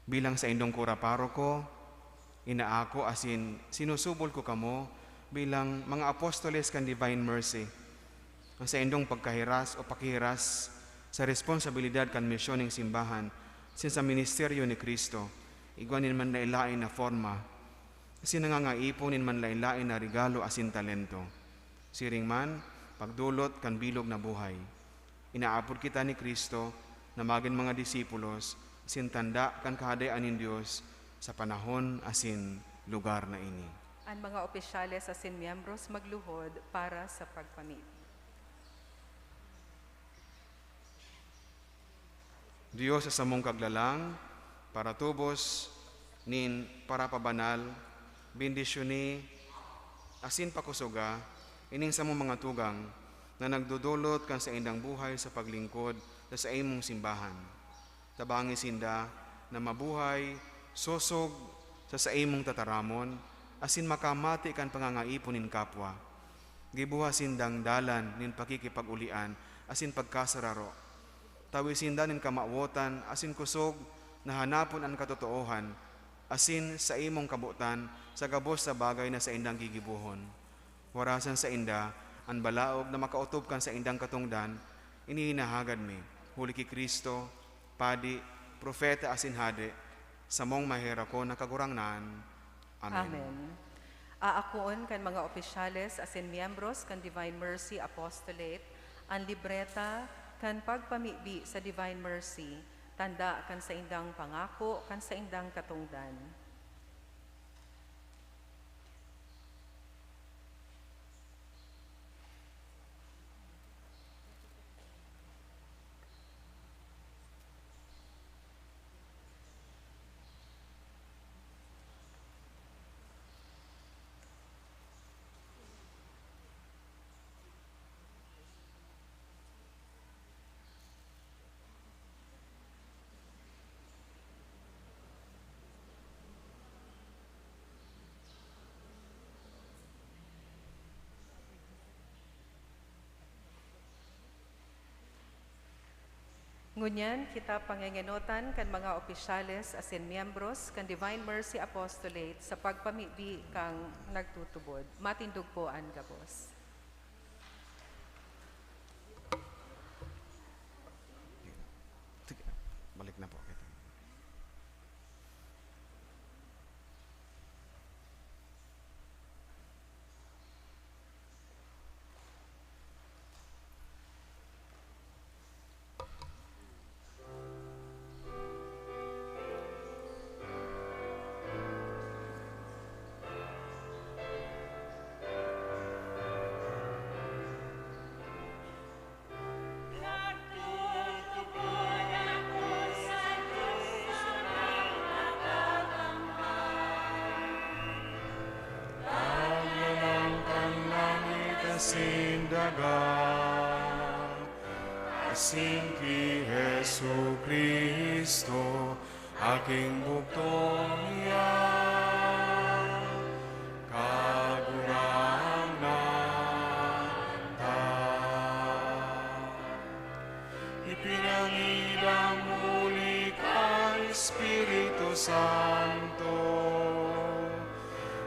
Bilang saindong kura paroko, inaako asin sinusubol ko kamo bilang mga apostoles kan Divine Mercy, an saindong pagkahiras o pakihiras sa responsabilidad kan misyon nin simbahan asin sa ministeryo ni Cristo, igwa nin manlaen-laen na forma, asin nangangaipo nin manlaen-laen na regalo asin talento. Siring man, pagdolot kan bilog na buhay. Inaapod kita ni Cristo na magin mga disipulos asin tanda kan Kahadean nin Dios sa panahon asin lugar na ini. An mga opisyales asin miyembros magluhod para sa pagpamibi. Dios sa samong Kaglalang, paratubos nin parapabanal, bendisyoni asin pakusoga ining samong mga tugang na nagdodolot kan saindang buhay sa paglingkod sa saimong simbahan. Tabangi sinda na mabuhay sosog sa saimong tataramon asin makamati kan pangangaipo nin kapwa. Giboha sindang dalan nin pakikipag-olian asin pagkasararo. Tawi sinda nin kamawotan asin kosog na hanapon an katotoohan asin saimong kabotan sa gabos na bagay na saindang gigibohon. Warasan sainda an balaog na makaotob kan saindang katongdan, ini hinahagad mi, huli ki Cristo, Padi, Propeta asin Hade, samong maheherakon na Kagurangnan. Amen. Amen. Aakoon kan mga opisyales asin miyembros kan Divine Mercy Apostolate an libreta kan pagpamibi sa Divine Mercy, tanda kan saindang pangako kan saindang katongdan. Ngunyan, kita pangengenotan kan mga opisyales asin miyembros kan Divine Mercy Apostolate sa pagpamibi kan nagtutubod. Matindog po an gabos. Sige, balik na po kita. Taglalang kan langit asin daga, asin ki Jesu-Cristo, aking bugtong niya, Kagurangnan ta. Ipinangidam huli kan Espiritu Santo,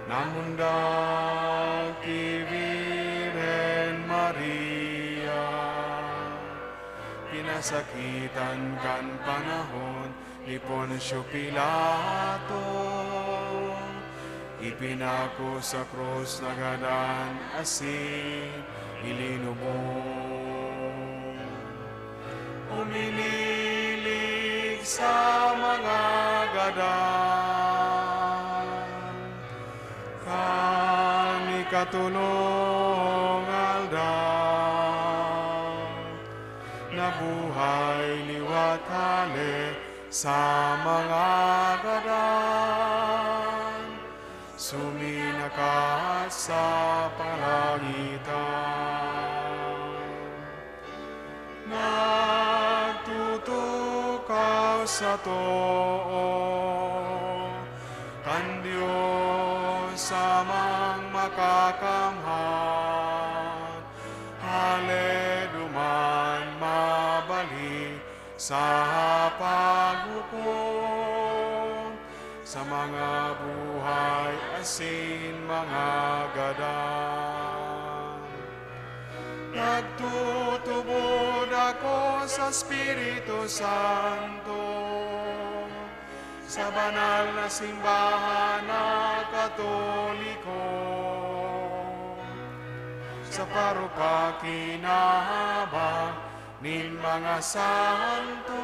namundag ki Birhen Maria, pinasakitan kan panahon ni Poncio Pilato, ipinako sa krus, nagadan asin ilinubong. Uminilig sa mga gadan, kan ikatolong aldaw, nabuhay liwat hale sa mga gadan, suminakat sa kalangitan. Nagtutukaw sa too kan Dios Amang Makakamhan, hale duman mabalik sa paghukom sa mga buhay asin mga gadan. Nagtutubod ako sa Espiritu Santo, sa banal na simbahan na Katoliko, sa parupakinabang nin mga santos,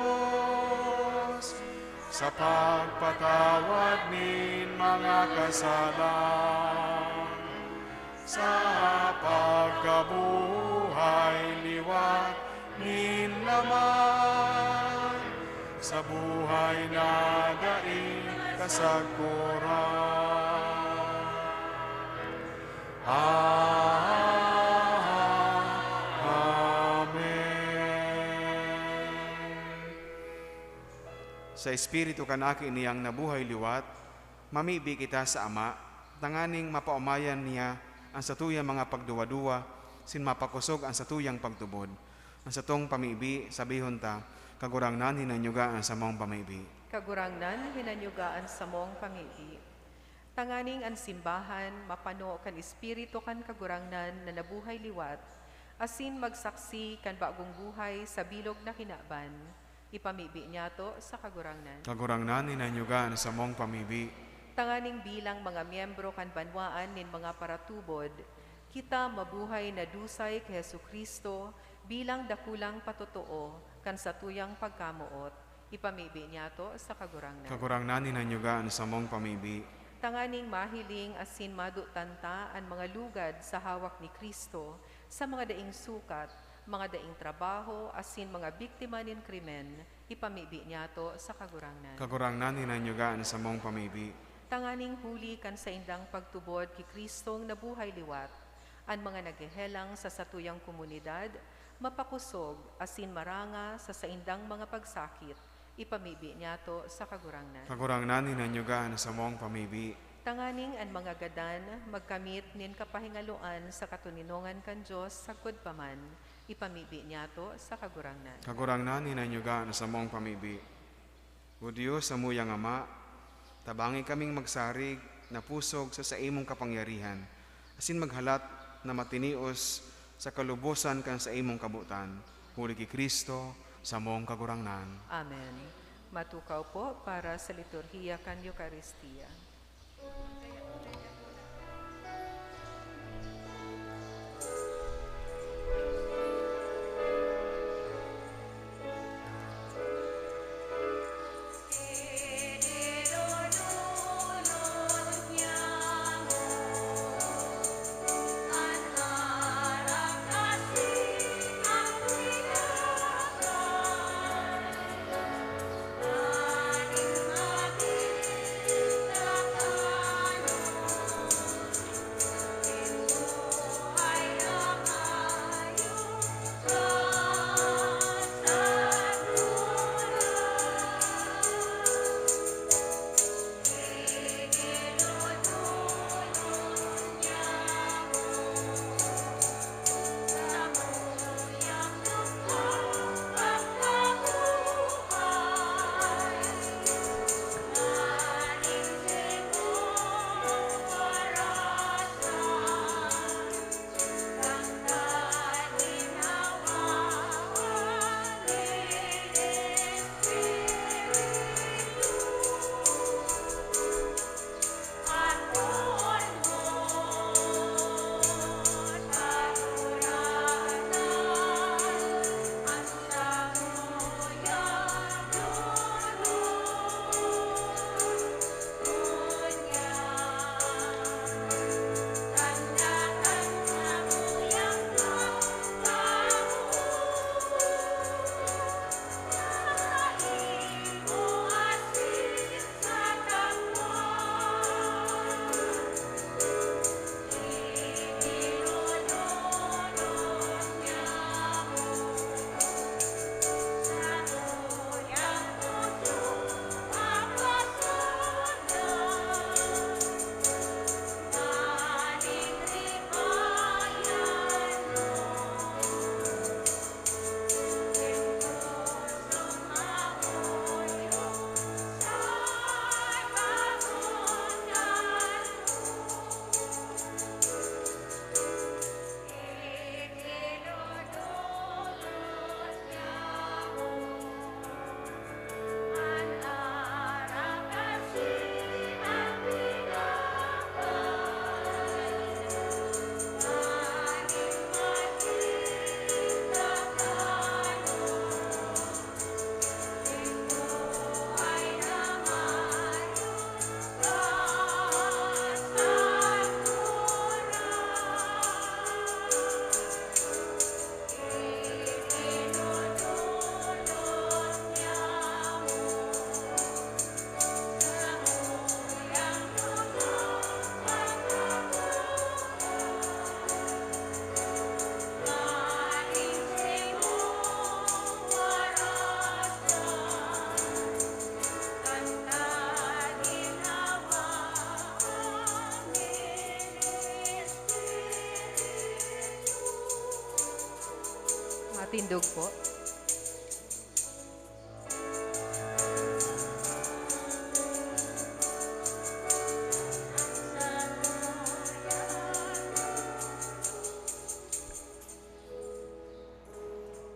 sa pagpatawad nin mga kasalan, sa pagkabuhay liwat nin laman, sa buhay na daing kasagkoran. Amen. Sa Espiritu kan Aki niyang nabuhay liwat, mamibi kita sa Ama, tanganing mapaomayan niya an satuyang mga pagduwa-duwa, sin mapakosog an satuyang pagtubod. An satong pamibi, sabihon ta, Kagurangnan, hinanyuga an samong pamibi. Kagurangnan, hinanyuga an samong pamibi. Tanganing an simbahan mapano kan Espiritu kan Kagurangnan na nabuhay liwat, asin magsaksi kan bagong buhay sa bilog na kinaban, ipamibi niyato sa Kagurangnan. Kagurangnan, hinanyuga an samong pamibi. Tanganing bilang mga miyembro kan banwaan nin mga paratubod, kita mabuhay na dusay ki Jesu-Cristo bilang dakulang patotoo kan satuyang pagkamoot, ipamibi niyato sa Kagurangnan. Kagurangnan, hinanyuga an samong pamibi. Tanganing mahiling asin madotan ta an mga lugad sa hawak ni Cristo sa mga daing sukat, mga daing trabaho, asin mga biktima nin krimen, ipamibi niyato sa Kagurangnan. Kagurangnan, hinanyuga an samong pamibi. Tanganing huli kan saindang pagtubod ki Cristong nabuhay liwat, an mga naghehelang sa satuyang komunidad mapakosog asin maranga sa saindang mga pagsakit, ipamibi niyato sa Kagurangnan. Kagurangnan, hinanyuga an samong pamibi. Tanganing an mga gadan magkamit nin kapahingaloan sa katoninongan kan Dios sagkod pa man, ipamibi niyato sa Kagurangnan. Kagurangnan, hinanyuga an samong pamibi. O Dios, samuyang Ama, tabangi kaming magsarig na pusog sa saimong kapangyarihan, asin maghalat na matinios sa kalubosan kan saimong kabotan, huli ki Cristo, samong Kagurangnan. Amen. Matukaw po para sa liturhiya kan Eukaristia. Matindog po.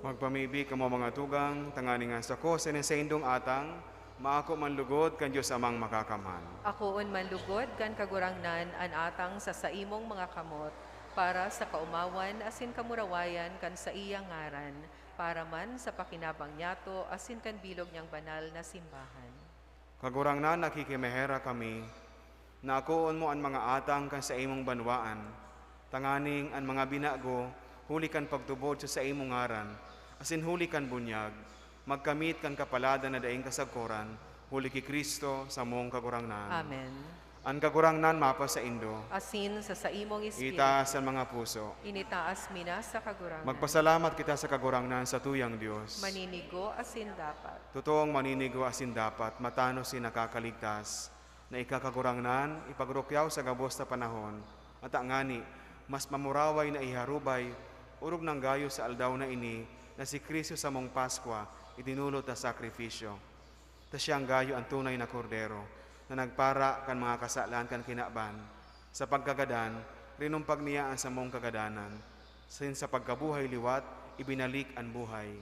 Magpamibi kamo, mga tugang, tanganing an sako asin an saindong atang maako man lugod kan Dios Amang Makakamhan. Akoon man lugod kan Kagurangnan an atang sa saimong mga kamot, para sa kaomawan asin kamurawayan kan saiyang ngaran, para man sa pakinabang niyato asin kan bilog niyang banal na simbahan. Kagurangnan, nakikimaherak kami na akoon mo an mga atang kan saimong banwaan, tanganing an mga binago huli kan pagtubod sa saimong ngaran, asin huli kan bunyag, magkamit kan kapaladan na daing kasagkoran, huli ki Cristo, samong Kagurangnan. Amen. An Kagurangnan mapasaindo. Asin sa saimong espiritu. Itaas an mga puso. Initaas mi na sa Kagurangnan. Magpasalamat kita sa Kagurangnan, satuyang Dios. Maninigo asin dapat. Totoong maninigo asin dapat, matanos asin nakakaligtas. Na ika, Kagurangnan, ipagrukyaw sa gabos na panahon, ata ngani, mas mamuraway na iharubay, orog nang gayo sa aldaw na ini na si Cristo samong Paskwa idinolot na sakrifisyo. Ta siyang gayo an tunay na Kordero na nagpara kan mga kasalan kan kinaban. Sa pagkagadan, rinumpag niya an samong kagadanan, sin sa pagkabuhay liwat, ibinalik an buhay.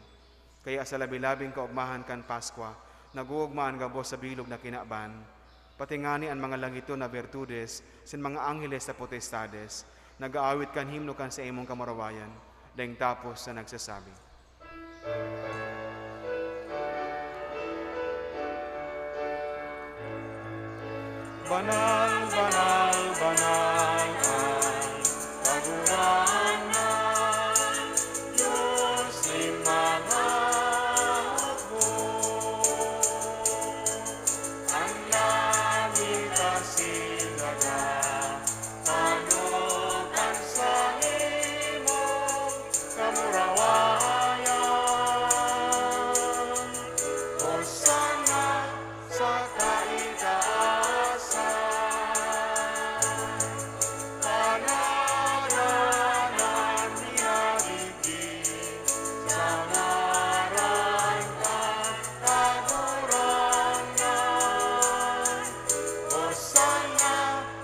Kaya sa labi-labing kaogmahan kan Paskwa, nag-oogma an gabos sa bilog na kinaban, pati ngani an mga langiton na bertudes sin mga angheles na potestades, nag-aawit kan himno kan saimong kamurawayan, daing tapos na nagsasabi, "Banal, banal, banal an Kagurangnan, Dios nin mga hukbo. An langit asin daga, tanokan sa imong kamurawayan. Hosanna sa kaitaasan. Pangadan an minadigdi sa ngaran kan Kagurangnan. Hosanna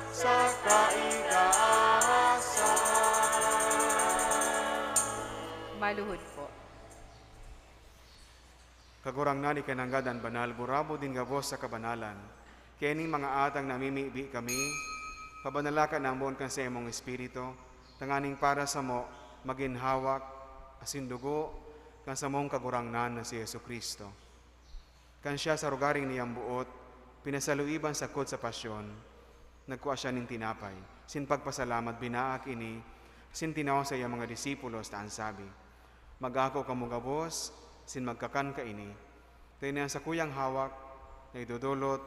sa kaitaasan." Maluhod po. Kagurangnan, ika nanggad an banal, burabod nin gabos sa kabanalan. Kaya ning mga atang namimibi kami, pabanala ka namon kan saimong Espiritu, tanganing para samo magin hawak asin dugo kan samong Kagurangnan na si Jesu-Cristo. Kan siya sa rogaring niyang boot, pinasaluiban sagkod sa pasyon, nagkua siya nin tinapay, sin pagpasalamat, binaak ini, sin tinao sa iyang mga disipulos, ta an sabi, "Mag-ako kamo gabos, sin magkakan kaini, ta ini an sakuyang hawak na idodolot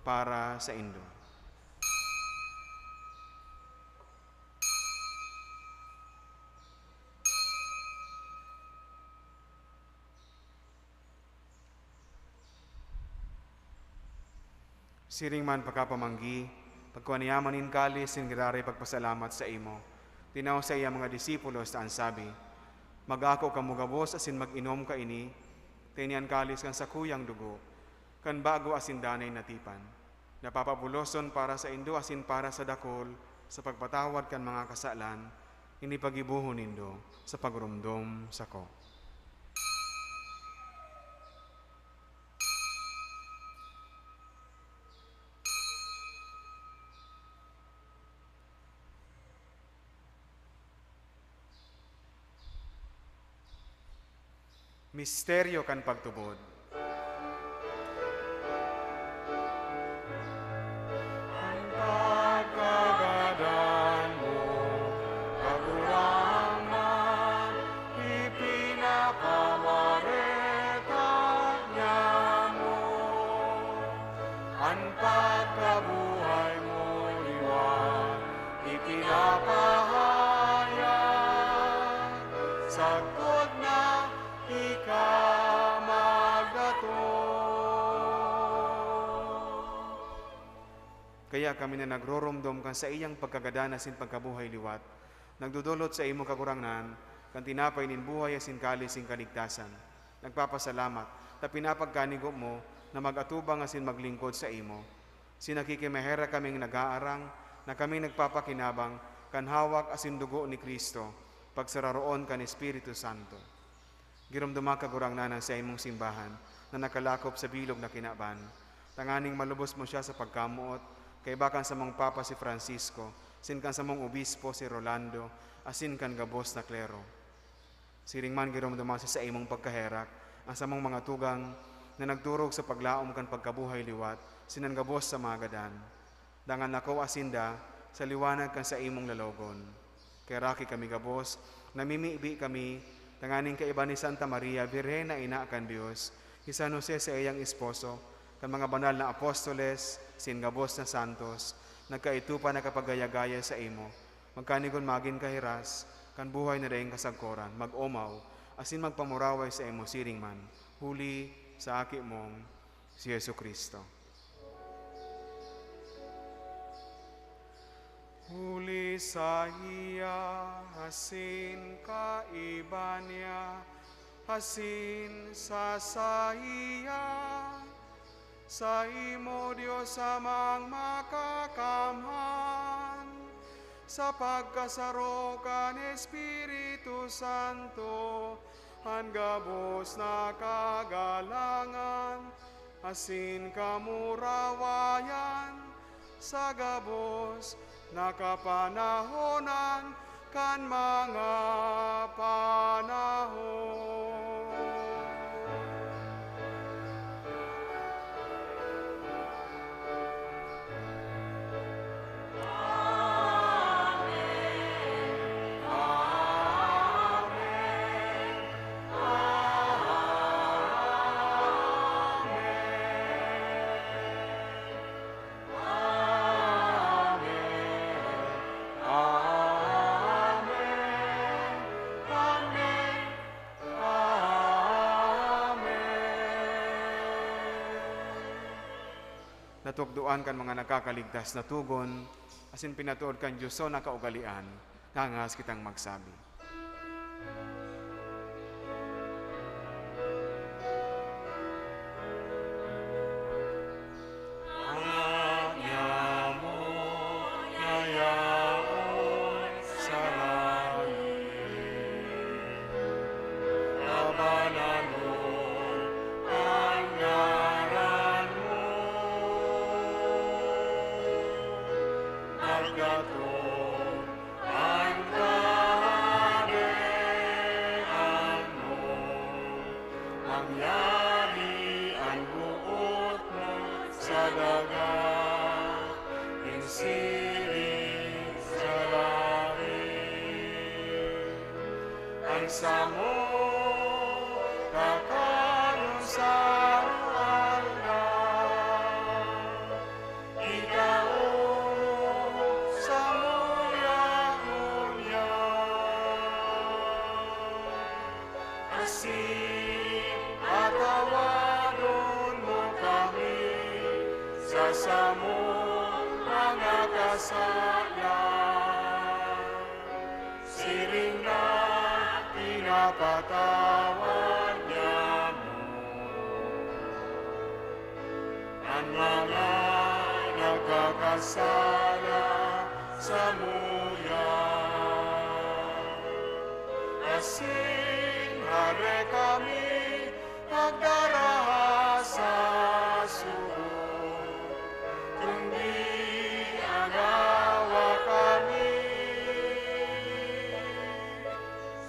para saindo." Siring man pakapamanggi, pagkua niya man nin kalis nin giraray pagpasalamat saimo, tinao sa iya mga disipulos ta an sabi, "Mag-ako kamo gabos asin mag-inom kaini, ta ini an kalis kan sakuyang dugo, kan bago asin danay na tipan, na papabuloson para saindo asin para sa dakul sa pagpatawad kan mga kasalan. Ini paggibohon nindo sa pagromdom sako." Misteryo kan pagtubod. An pagkagadan mo, Kagurangnan, ipinapamaretak niamo. An pagkabuhay mo liwat ipinapahayag, sagkod na ika magdatong. Kaya kami na nagroromdom kan saiyang pagkagadan asin pagkabuhay liwat, nagdodolot saimo, Kagurangnan, kan tinapay nin buhay asin kalis nin kaligtasan. Nagpapasalamat ta pinapagkanigo mo na mag-atubang asin maglingkod saimo. Sin nakikimaherak kaming nag-aarang na kami nagpapakinabang kan hawak asin dugo ni Cristo, pagsararoon kan Espiritu Santo. Giromdoma, Kagurangnan, an saimong simbahan na nakalakop sa bilog na kinaban, tanganing malubos mo siya sa pagkamoot, kaiba kan samong Papa si Francisco, sin kan samong Obispo si Rolando, asin kan gabos na klero. Siring man giromdoma sa saimong pagkaherak an samong mga tugang na nagturog sa paglaom kan pagkabuhay liwat sinan gabos sa mga gadan. Dangan lakoa sinda sa liwanag kan saimong lalawogon. Kaheraki kami gabos, namimibi kami tanganing kaiba ni Santa Maria, Birhen na ina kan Dios, hi San Jose saiyang esposo, kan mga banal na apostoles, sin gabos na santos, nagkaitupa na kapagaya-gaya saimo, magkanigon magin kahiras kan buhay na daing kasagkoran, mag-omaw, asin magpamuraway saimo siring man, huli sa Aki mong si Jesu-Cristo. Huli saiya, asin kaiba niya, asin sa saiya, saimo, Dios Amang Makakamhan, sa pagkasaro kan Espiritu Santo, an gabos na kagalangan asin kamurawayan sa gabos na kapanahonan kan mga panahon. Natukdoan kan mga nakakaligtas na togon, asin pinatuod kan Dios na kaugalean, ngangahas kitang magsabi. An nyamo na yaon sa langit, kabananon an ngaran mo. Magdatong an Kahadean mo, mangyari an boot mo sa daga, nin siring sa langit. An samo kakanon sa aroaldaw, itao mo samuya ngunyan. Asin patawadon mo kami sa samong mga kasalan, siring na pinapatawad niamo an mga nagkakasala samuya. Asin hare kami pagdaraha sa sugo, kundi agawa kami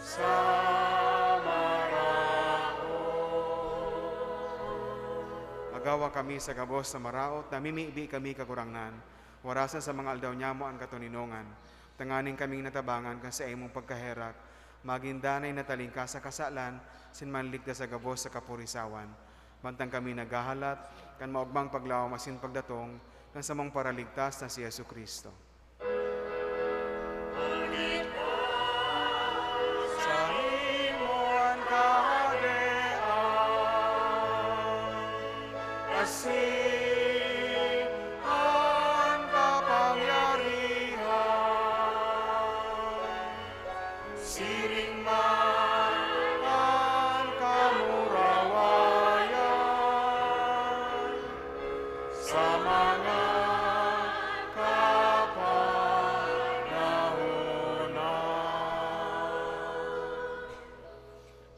sa maraot. Agawa kami sa gabos na maraot, namimibi kami, Kagurangnan, warasan sa mga aldaw nyamo an katoninongan, tanganing kaming natabangan kan saimong pagkaherak, magin danay na talingkas sa kasalan, asin manligtas sa gabos sa kapurisawan. Mantang kami naghahalat kan maogmang paglaom asin pagdatong kan samong Paraligtas na si Jesu-Cristo. Saimo an kahadean, asin an kapangyarihan, siring man an kamurawayan sa mga kapanahonan.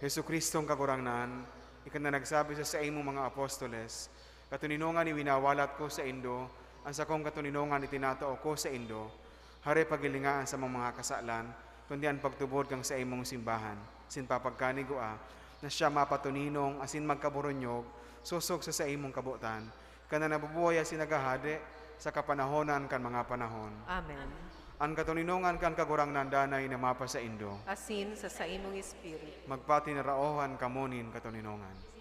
Jesu-Cristong Kagurangnan, ika na nagsabi sa saimong mga apostoles, "Katoninongan iwinawalat ko saindo, an sakong katoninongan itinatao ko saindo." Hare paghilinga an samong mga kasalan, kundi an pagtubod kan saimong simbahan. Asin papagkanigua na siya mapatoninong asin magkaboronyog sosog sa saimong kabotan, ika na nabubuhay asin naghahade sa kapanahonan kan mga panahon. Amen. An katoninongan kan Kagurangnan danay na mapasaindo. Asin sa saimong espiritu. Magpatinaraohan kamo nin katoninongan.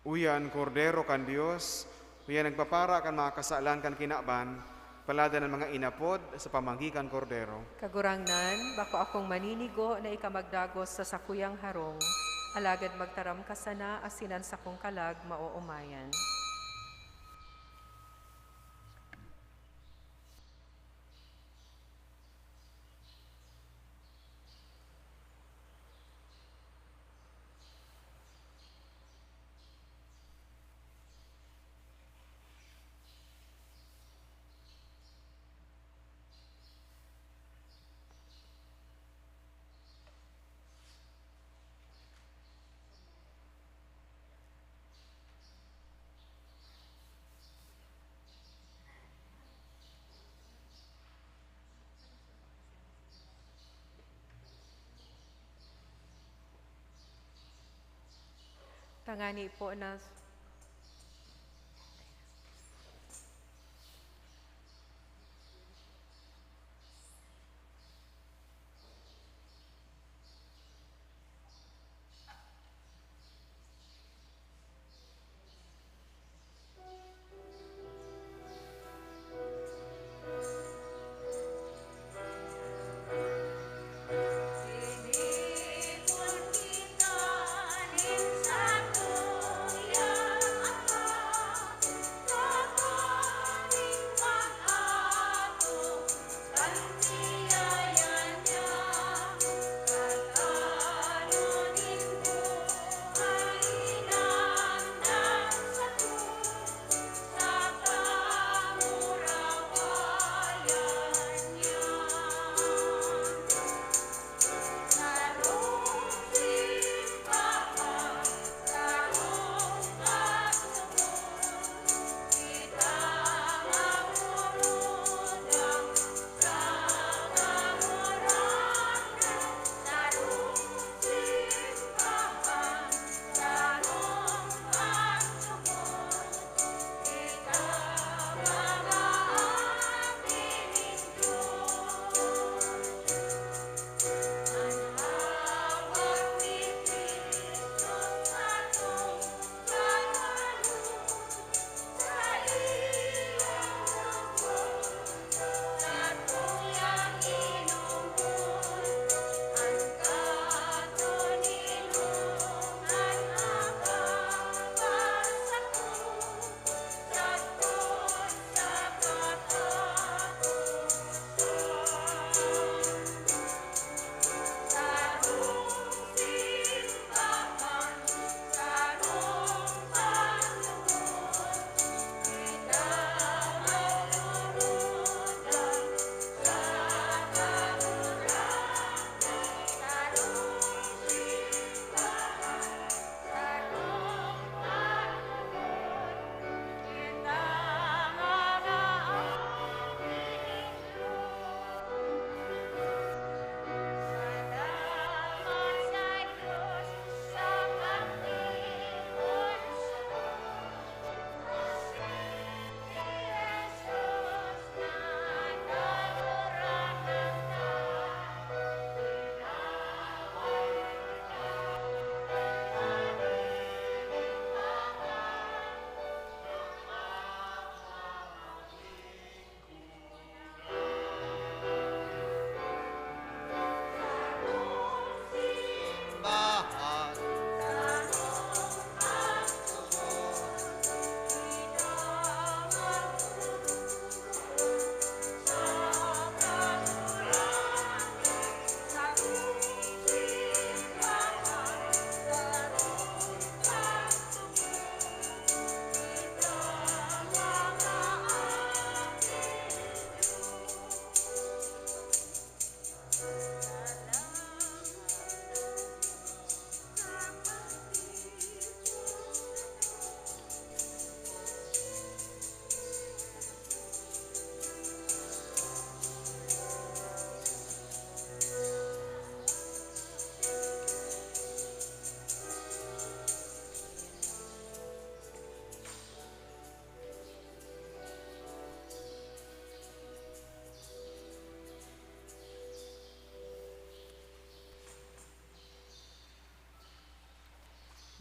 Uya an Kordero kan Dios, uya nagpapara kan mga kasalan kan kinaban, paladan an mga inapod sa pamanggi kan Kordero. Kagurangnan, bako akong maninigo na ika magdagos sa sakuyang harong, alagad magtaram ka sana asin an sakong kalag maoomayan. Tangani po na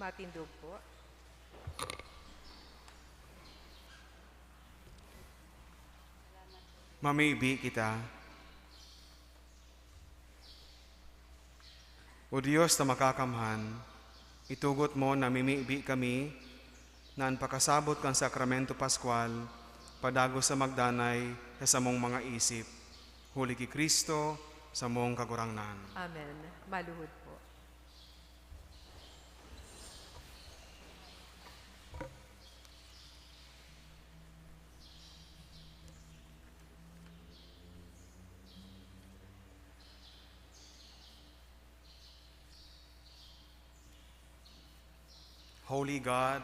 Matindog po. Mamibi kita. O Dios na makakamhan, itugot mo na mimibi kami na an pakasabot kan Sakramento Pascual padagos sa magdanay sa samong mga isip, huli ki Cristo, samong Kagurangnan. Amen. Maluhod po. Holy God,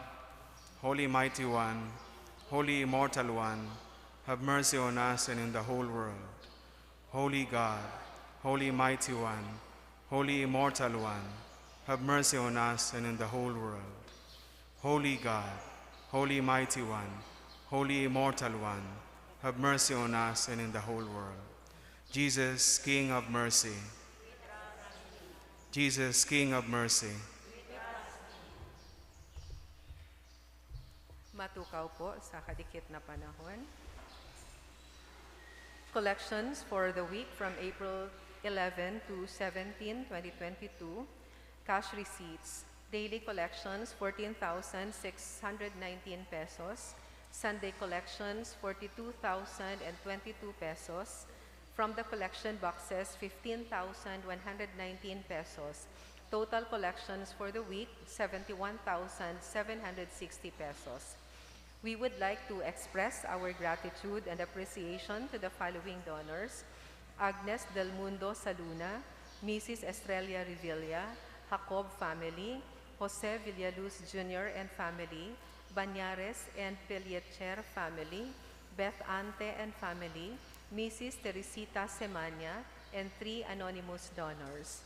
Holy Mighty One, Holy Immortal One, have mercy on us and in the whole world. Holy God, Holy Mighty One, Holy Immortal One, have mercy on us and in the whole world. Holy God, Holy Mighty One, Holy Immortal One, have mercy on us and in the whole world. Jesus, King of mercy. Jesus, King of mercy. Matukaw po sa kadikit na panahon. Collections for the week from April eleven to seventeen, twenty twenty-two. Cash receipts. Daily collections, fourteen thousand six hundred nineteen pesos. Sunday collections, forty-two thousand and twenty-two pesos. From the collection boxes, fifteen thousand one hundred nineteen pesos. Total collections for the week, seventy-one thousand seven hundred sixty pesos. We would like to express our gratitude and appreciation to the following donors: Agnes Del Mundo Saluna, Missus Estrella Revilla, Jacob family, Jose Villaluz Junior and family, Bañares and Pelletier family, Beth Ante and family, Missus Teresita Semania, and three anonymous donors.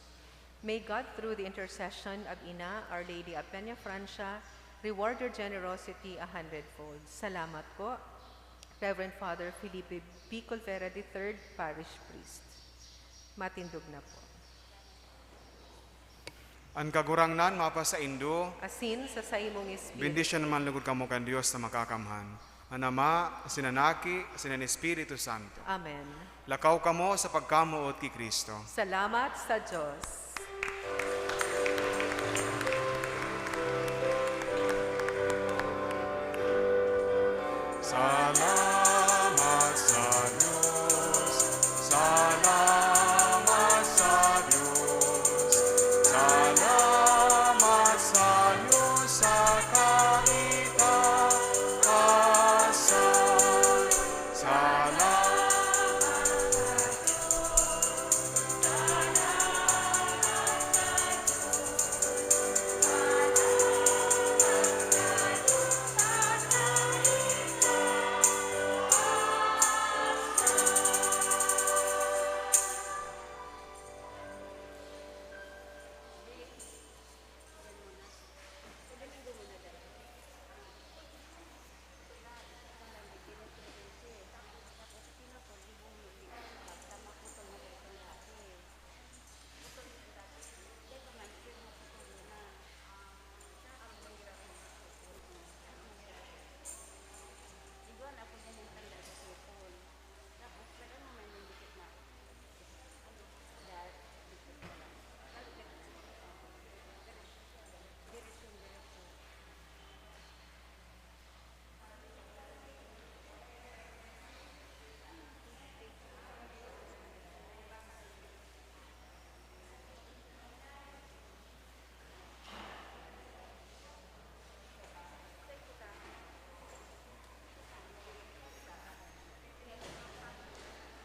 May God, through the intercession of Ina, Our Lady of Peñafrancia, reward your generosity a hundredfold. Salamat po, Reverend Father Felipe B. Colvera the third, Parish Priest. Matindog na po. An Kagurangnan mapasaindo. Asin sa saimong espiritu. Bendisyonan man lugod kamo kan Dios na Makakamhan, an Ama, asin an Aki, asin an Espiritu Santo. Amen. Lakaw kamo sa pagkamoot ki Cristo. Salamat sa Dios.